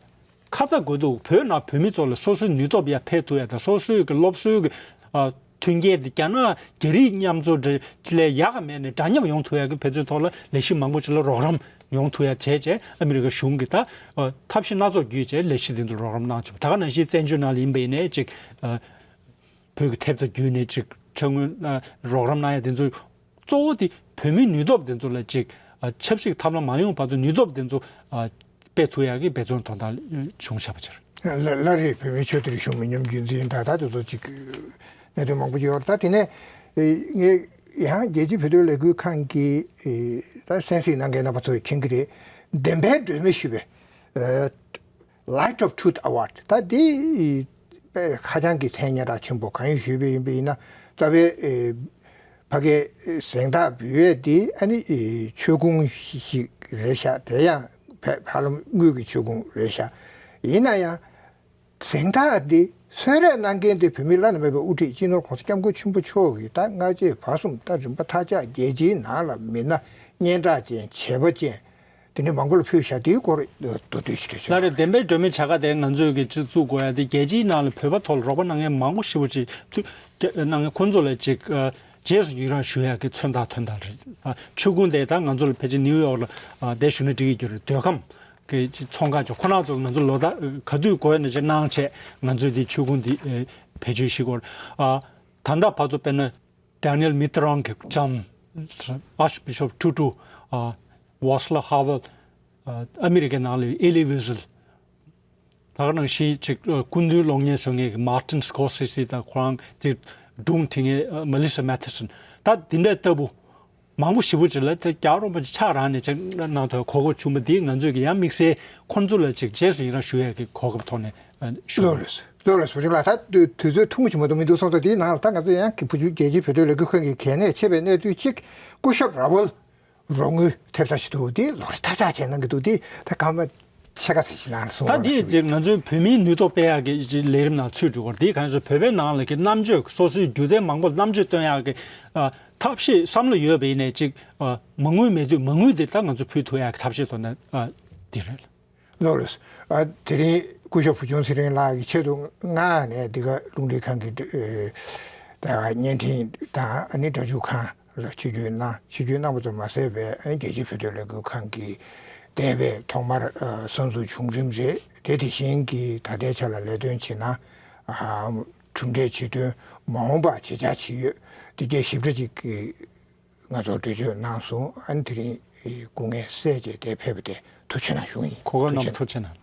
ཁ་ཚ་དགོས་གཏུགས་བོད་ནང་བོད་མི་ཚོ་ལ་སོ་སོའི་ནུས་སྟོབས་ཡར་འཕེལ་ཐུབ་ཡ་དང་སོ་སོའི་གི་སློབ་གསོའི་གི་མཐུན་རྐྱེན་དེ་རྒྱ་ནག་རྒྱ་རིགས་མཉམ་འཛོམས་ལས་ཡག་ག་མེད་ནས་འདྲ་མཉམ་ཡོང་ཐུབ་ཡ་གི་འབད་བརྩོན་ཐོག་ལ་ལས་གཞི་མང་པོ་ཞིག་ལ་རོགས་རམ་ཡོང་ཐུབ་ཡ་བྱས་བྱས་ཨ་མི་རི་ཀ་གཞུང་གི་ད་ཐབས་ཤེས་སྣ་ཚོགས་བརྒྱུད་བྱས་ལས་གཞི་དེ་ཚོ་རོགས་རམ་གནང་བྱས་པ་ད་ག་ནང་བཞིན་བཙན་བྱོལ་ནང་ལ་ཡིན་པ་ཡིན་ནའི་ཅིག་བོད་ཀྱི་ཐེབས་རྩ་བརྒྱུད་ནས་ཅིག་ཁྲལ་དངུལ་རོགས་རམ་གནང་ཡ་དེ་ཚོ་གཙོ་བོ་དེ་བོད་མིའི་ནུས་སྟོབས་དེ་ཚོ་ལ་ཅིག་ཆབ་སྲིད་ཐབས་ལམ་མ་ཡོང་བར་དུ་ནུས་སྟོབས་དེ་ཚོ་སྤེལ་ཐུབ་ཡག་གི་འབད་བརྩོན་དོན་དག་བྱུང་བཞག་པ་ཕྱིར། ལ་ལ་རེད། བོད་མིའི་ཆོས་དད་རིག་གཞུང་མི་ཉམས་རྒྱུན་འཛིན་ད་ལྟ་དེ་ཚོ་ཅིག་གནད་དོན་མང་པོ་ཡོད་རེད། ད་དེ་ནས་ངས་ཡང་རྒྱལ་སྤྱིའི་བོད་དོན་ལས་འགུལ་ཁང་གི་ད་གསན་གཟིགས་གནང་མཁན་རྣམ་པ་ཚོས་མཁྱེན་གྱི་རེད། བདེན་པའི་སྒྲོན་མེ་ཞུ་བའི། Light of Truth Award ད་འདི་ཧ་ཅང་གི་མཚན་སྙན་གྲགས་ཆེན་པོ་གང་ཡིན་ཞུས་པ་ཡིན་པ་ཡིན་ན་རྩ་བའི་ཕ་གའི་གཟེངས་རྟགས་འབུལ་ཡས་འདི་ཨ་ནི་ཆོས་ཁུངས་ཤིག་རེད་ཤག་དེ་ཡང་ཧ་ལམ་དངུལ་གྱི་ཆོས་ཁུངས་རེད་ཤག་ཡིན་ན་ཡང་གཟེངས་རྟགས་འདི་གསོལ་རས་གནང་མཁན་དེ་བོད་མིའི་བླ་ན་མེད་པའི་དབུ་ཁྲིད་སྤྱི་ནོར་༸གོང་ས་༸སྐྱབས་མགོན་ཆེན་པོ་མཆོག་གིས་ད་སྔ་རྗེས་བར་གསུམ་ད་རིམ་པ་མཐའ་ཆགས་རྒྱལ་སྤྱིའི་ནང་ལ་མི་སྣ་སྙན་གྲགས་ཅན་བྱས་པ་ཅན། དེ་ནས་མང་པོ་ལ་ཕུལ་བཞག་དེའི་སྐོར་མདོར་བསྡུས་ཤིག་རེ་ཞུ། ལགས་རེད། བདེན་པའི་སྒྲོན་མེ་བྱ་དགའ་དེ་ང་ཚོས་ཀྱི་སྤྱི་བཙུགས་དགོས་ཡ་དེ་རྒྱལ་སྤྱིའི་ནང་ལ་བོད་པ་ཐོག་ལ་རོགས་པ་གནང་མཁན་མང་པོ་ཞེ་པོ་ཅིག་ཐུ་གནང་མཁན་ཁོང་ཚོ་ལ་ཅིག་རྗེས་སུ་ཡི་རང་ཞུ་ཡ་གི་མཚོན་རྟགས་དོན་དག་རེད། ཆོས་ཁུངས་དེ་ད་ང་ཚོ་ལ་ཕལ་ཆེར་ནིའུ་ཡོག་ལ་བསྡད་བཞུགས་ན་འགྲིག་གི་རྒྱུ་རེད། མདོ་ཁམས་ཀྱི་ཚོང་ཁང་ཚོ་ཁོ་རང་ཚོ་ང་ཚོ་ལོ་ཟླ་ག་དུས་དགོས་ཡ་ན་ཅིག་གནང་བྱས་ང་ཚོས་འདི་ཆོས་ཁུངས་འདི་བེད་སྤྱོད་བྱེད་དགོས། ད་ལྟ་བར་དུ་དཔེར་ན། Daniel Mitterrand གི་ལྕམ་Archbishop Tutu ཨ་Václav Havel ཨ་ཨ་མི་རི་ཀའི་ནང་ལ་Elie Wiesel ད་ག་ནང་བཞིན་ཅིག་ཨ་སྐུ་མདུན་གློག་བརྙན་བཟོ་མཁན་གྱི་Martin Scorsese དང་ཁོ་རང་དེ་སྒྲུང་འབྲི་མཁན་ཨ་Melissa Mathison ད་འདི་འདྲ་ལྟ་བུ་མང་པོ་ཞེ་པོ་ཅིག་ལ་དེ་རྒྱལ་བ་རིན་པོ་ཆེ་ཕྱག་རང་ནས་ཅིག་གནང་ཐོག་གོ་སྐབས་བྱུང་བ་འདིས་ང་ཚོས་ཀྱི་ཡང་དམིགས་བསལ་ཁོང་ཚོ་ལ་ཅིག་རྗེས་སུ་ཡི་རང་ཞུ་ཡས་ཀྱི་གོ་སྐབས་ཐོག་ནས་ཨ་ཞུ་ལགས་རེད། ལགས་རེད། ཟུར་ཆེན་ལགས་ད་དུས་དུས་ཚོད་ཐུང་ངུ་ཞིག་མ་གཏོགས་མི་འདུག་སོང་ཙང་དེའི་ནང་ལ་ད་ང་ཚོ་ཡང་གི་བུ་ཆུང་རྒྱལ་སྤྱིའི་བོད་དོན་ལས་འགུལ་ཁང་གི་གལ་གནད་ཆེ་བའི་གནས་ཚུལ་གཅིག་སྐུ་ཞབས་ར་ཝལ་རོགས་དངུལ་ཐེབས་རྩ་ཞིག་འདུག་དེ་ལོ་རེ་ཐག་ཆག་བྱས་གནང་གི་འདུག་དེ་ད་གང་མ་ཕྱེད་ཀ་ཙམ་ཞིག་ནང་ལ་གསུང་ད་རོགས་དེ་གནང་ཞུ། ང་ཚོའི་བོད་མིའི་ནུས་སྟོབས་སྤེལ་ཡག་གི་ལས་རིམ་ནང་ཚུད་འགྲོ་གི་རེད། དེ་གང་ཞིག་བོད་པའི་ནང་ལ་གི་རྣམ་དཔྱོད་སོ་སོའི་སྒྱུ་རྩལ་མང་པོ་རྣམ་དཔྱོད་སྟོན་ཡག་གི་ཨ་ཐབས་ཤེས་བསམ་བློ་ཡོད་པ་ཡིན་ནའི་ཅིག་ཨ་མ་དངུལ་མེད་དུས་མ་དངུལ་དེ་ད་ང་ཚོ་ཕུལ་ཐུབ་ཡག་གི་ཐབས་ཤེས་དོན་ན་ཨ་དེ་རེད། ལགས་རེད། ཨ་དེ་རིང་སྐུ་ཞབས་བུ་ཆུང་ཚེ་རིང་ལགས་ཀྱི་ཆེད་དུ་མངགས་ནས་འདི་ག་རླུང་འཕྲིན་ཁང་གི་ཨེ་ད་བརྙན་འཕྲིན་དང་ཨ་ནི་སྒྲ་འཇུག་ཁང་ལ་ཆིབས་བསྒྱུར་གནང་། ཆིབས་བསྒྱུར་གནང་བ་ཙམ་མ་ཟད་པའི་ཨ་ནི་རྒྱལ་སྤྱིའི་བོད་དོན་ལས་འགུལ་ཁང་གི་འདས་པའི་ཐོག་མར་ཨ་གསར་འཛུགས་བྱུང་རིམ་རེད། དེ་དེ་བཞིན་གྱི་ད་ལྟའི་ཆ་ལ་ལས་དོན་བྱེད་ན་ཨ་ གྲུབ་འབྲས་ཆེད་དོན་མ་འོངས་པ་བྱེད་འཆར་ཅིག་ཡོད། དེ་གའི་ཞིབ་ཕྲ་ཅིག་གི་ང་ཚོར་འགྲེལ་བརྗོད་གནང་སོང་། ཨ་ནི་དེ་རིང་སྐུ་ངལ་སེལ་བྱས་དེ་ཕེབས་པ་དེ་ཐུགས་རྗེ་གནང་ཞུ་ཡིན། གོ་སྐབས་གནང་བ་ཐུགས་རྗེ་གནང་།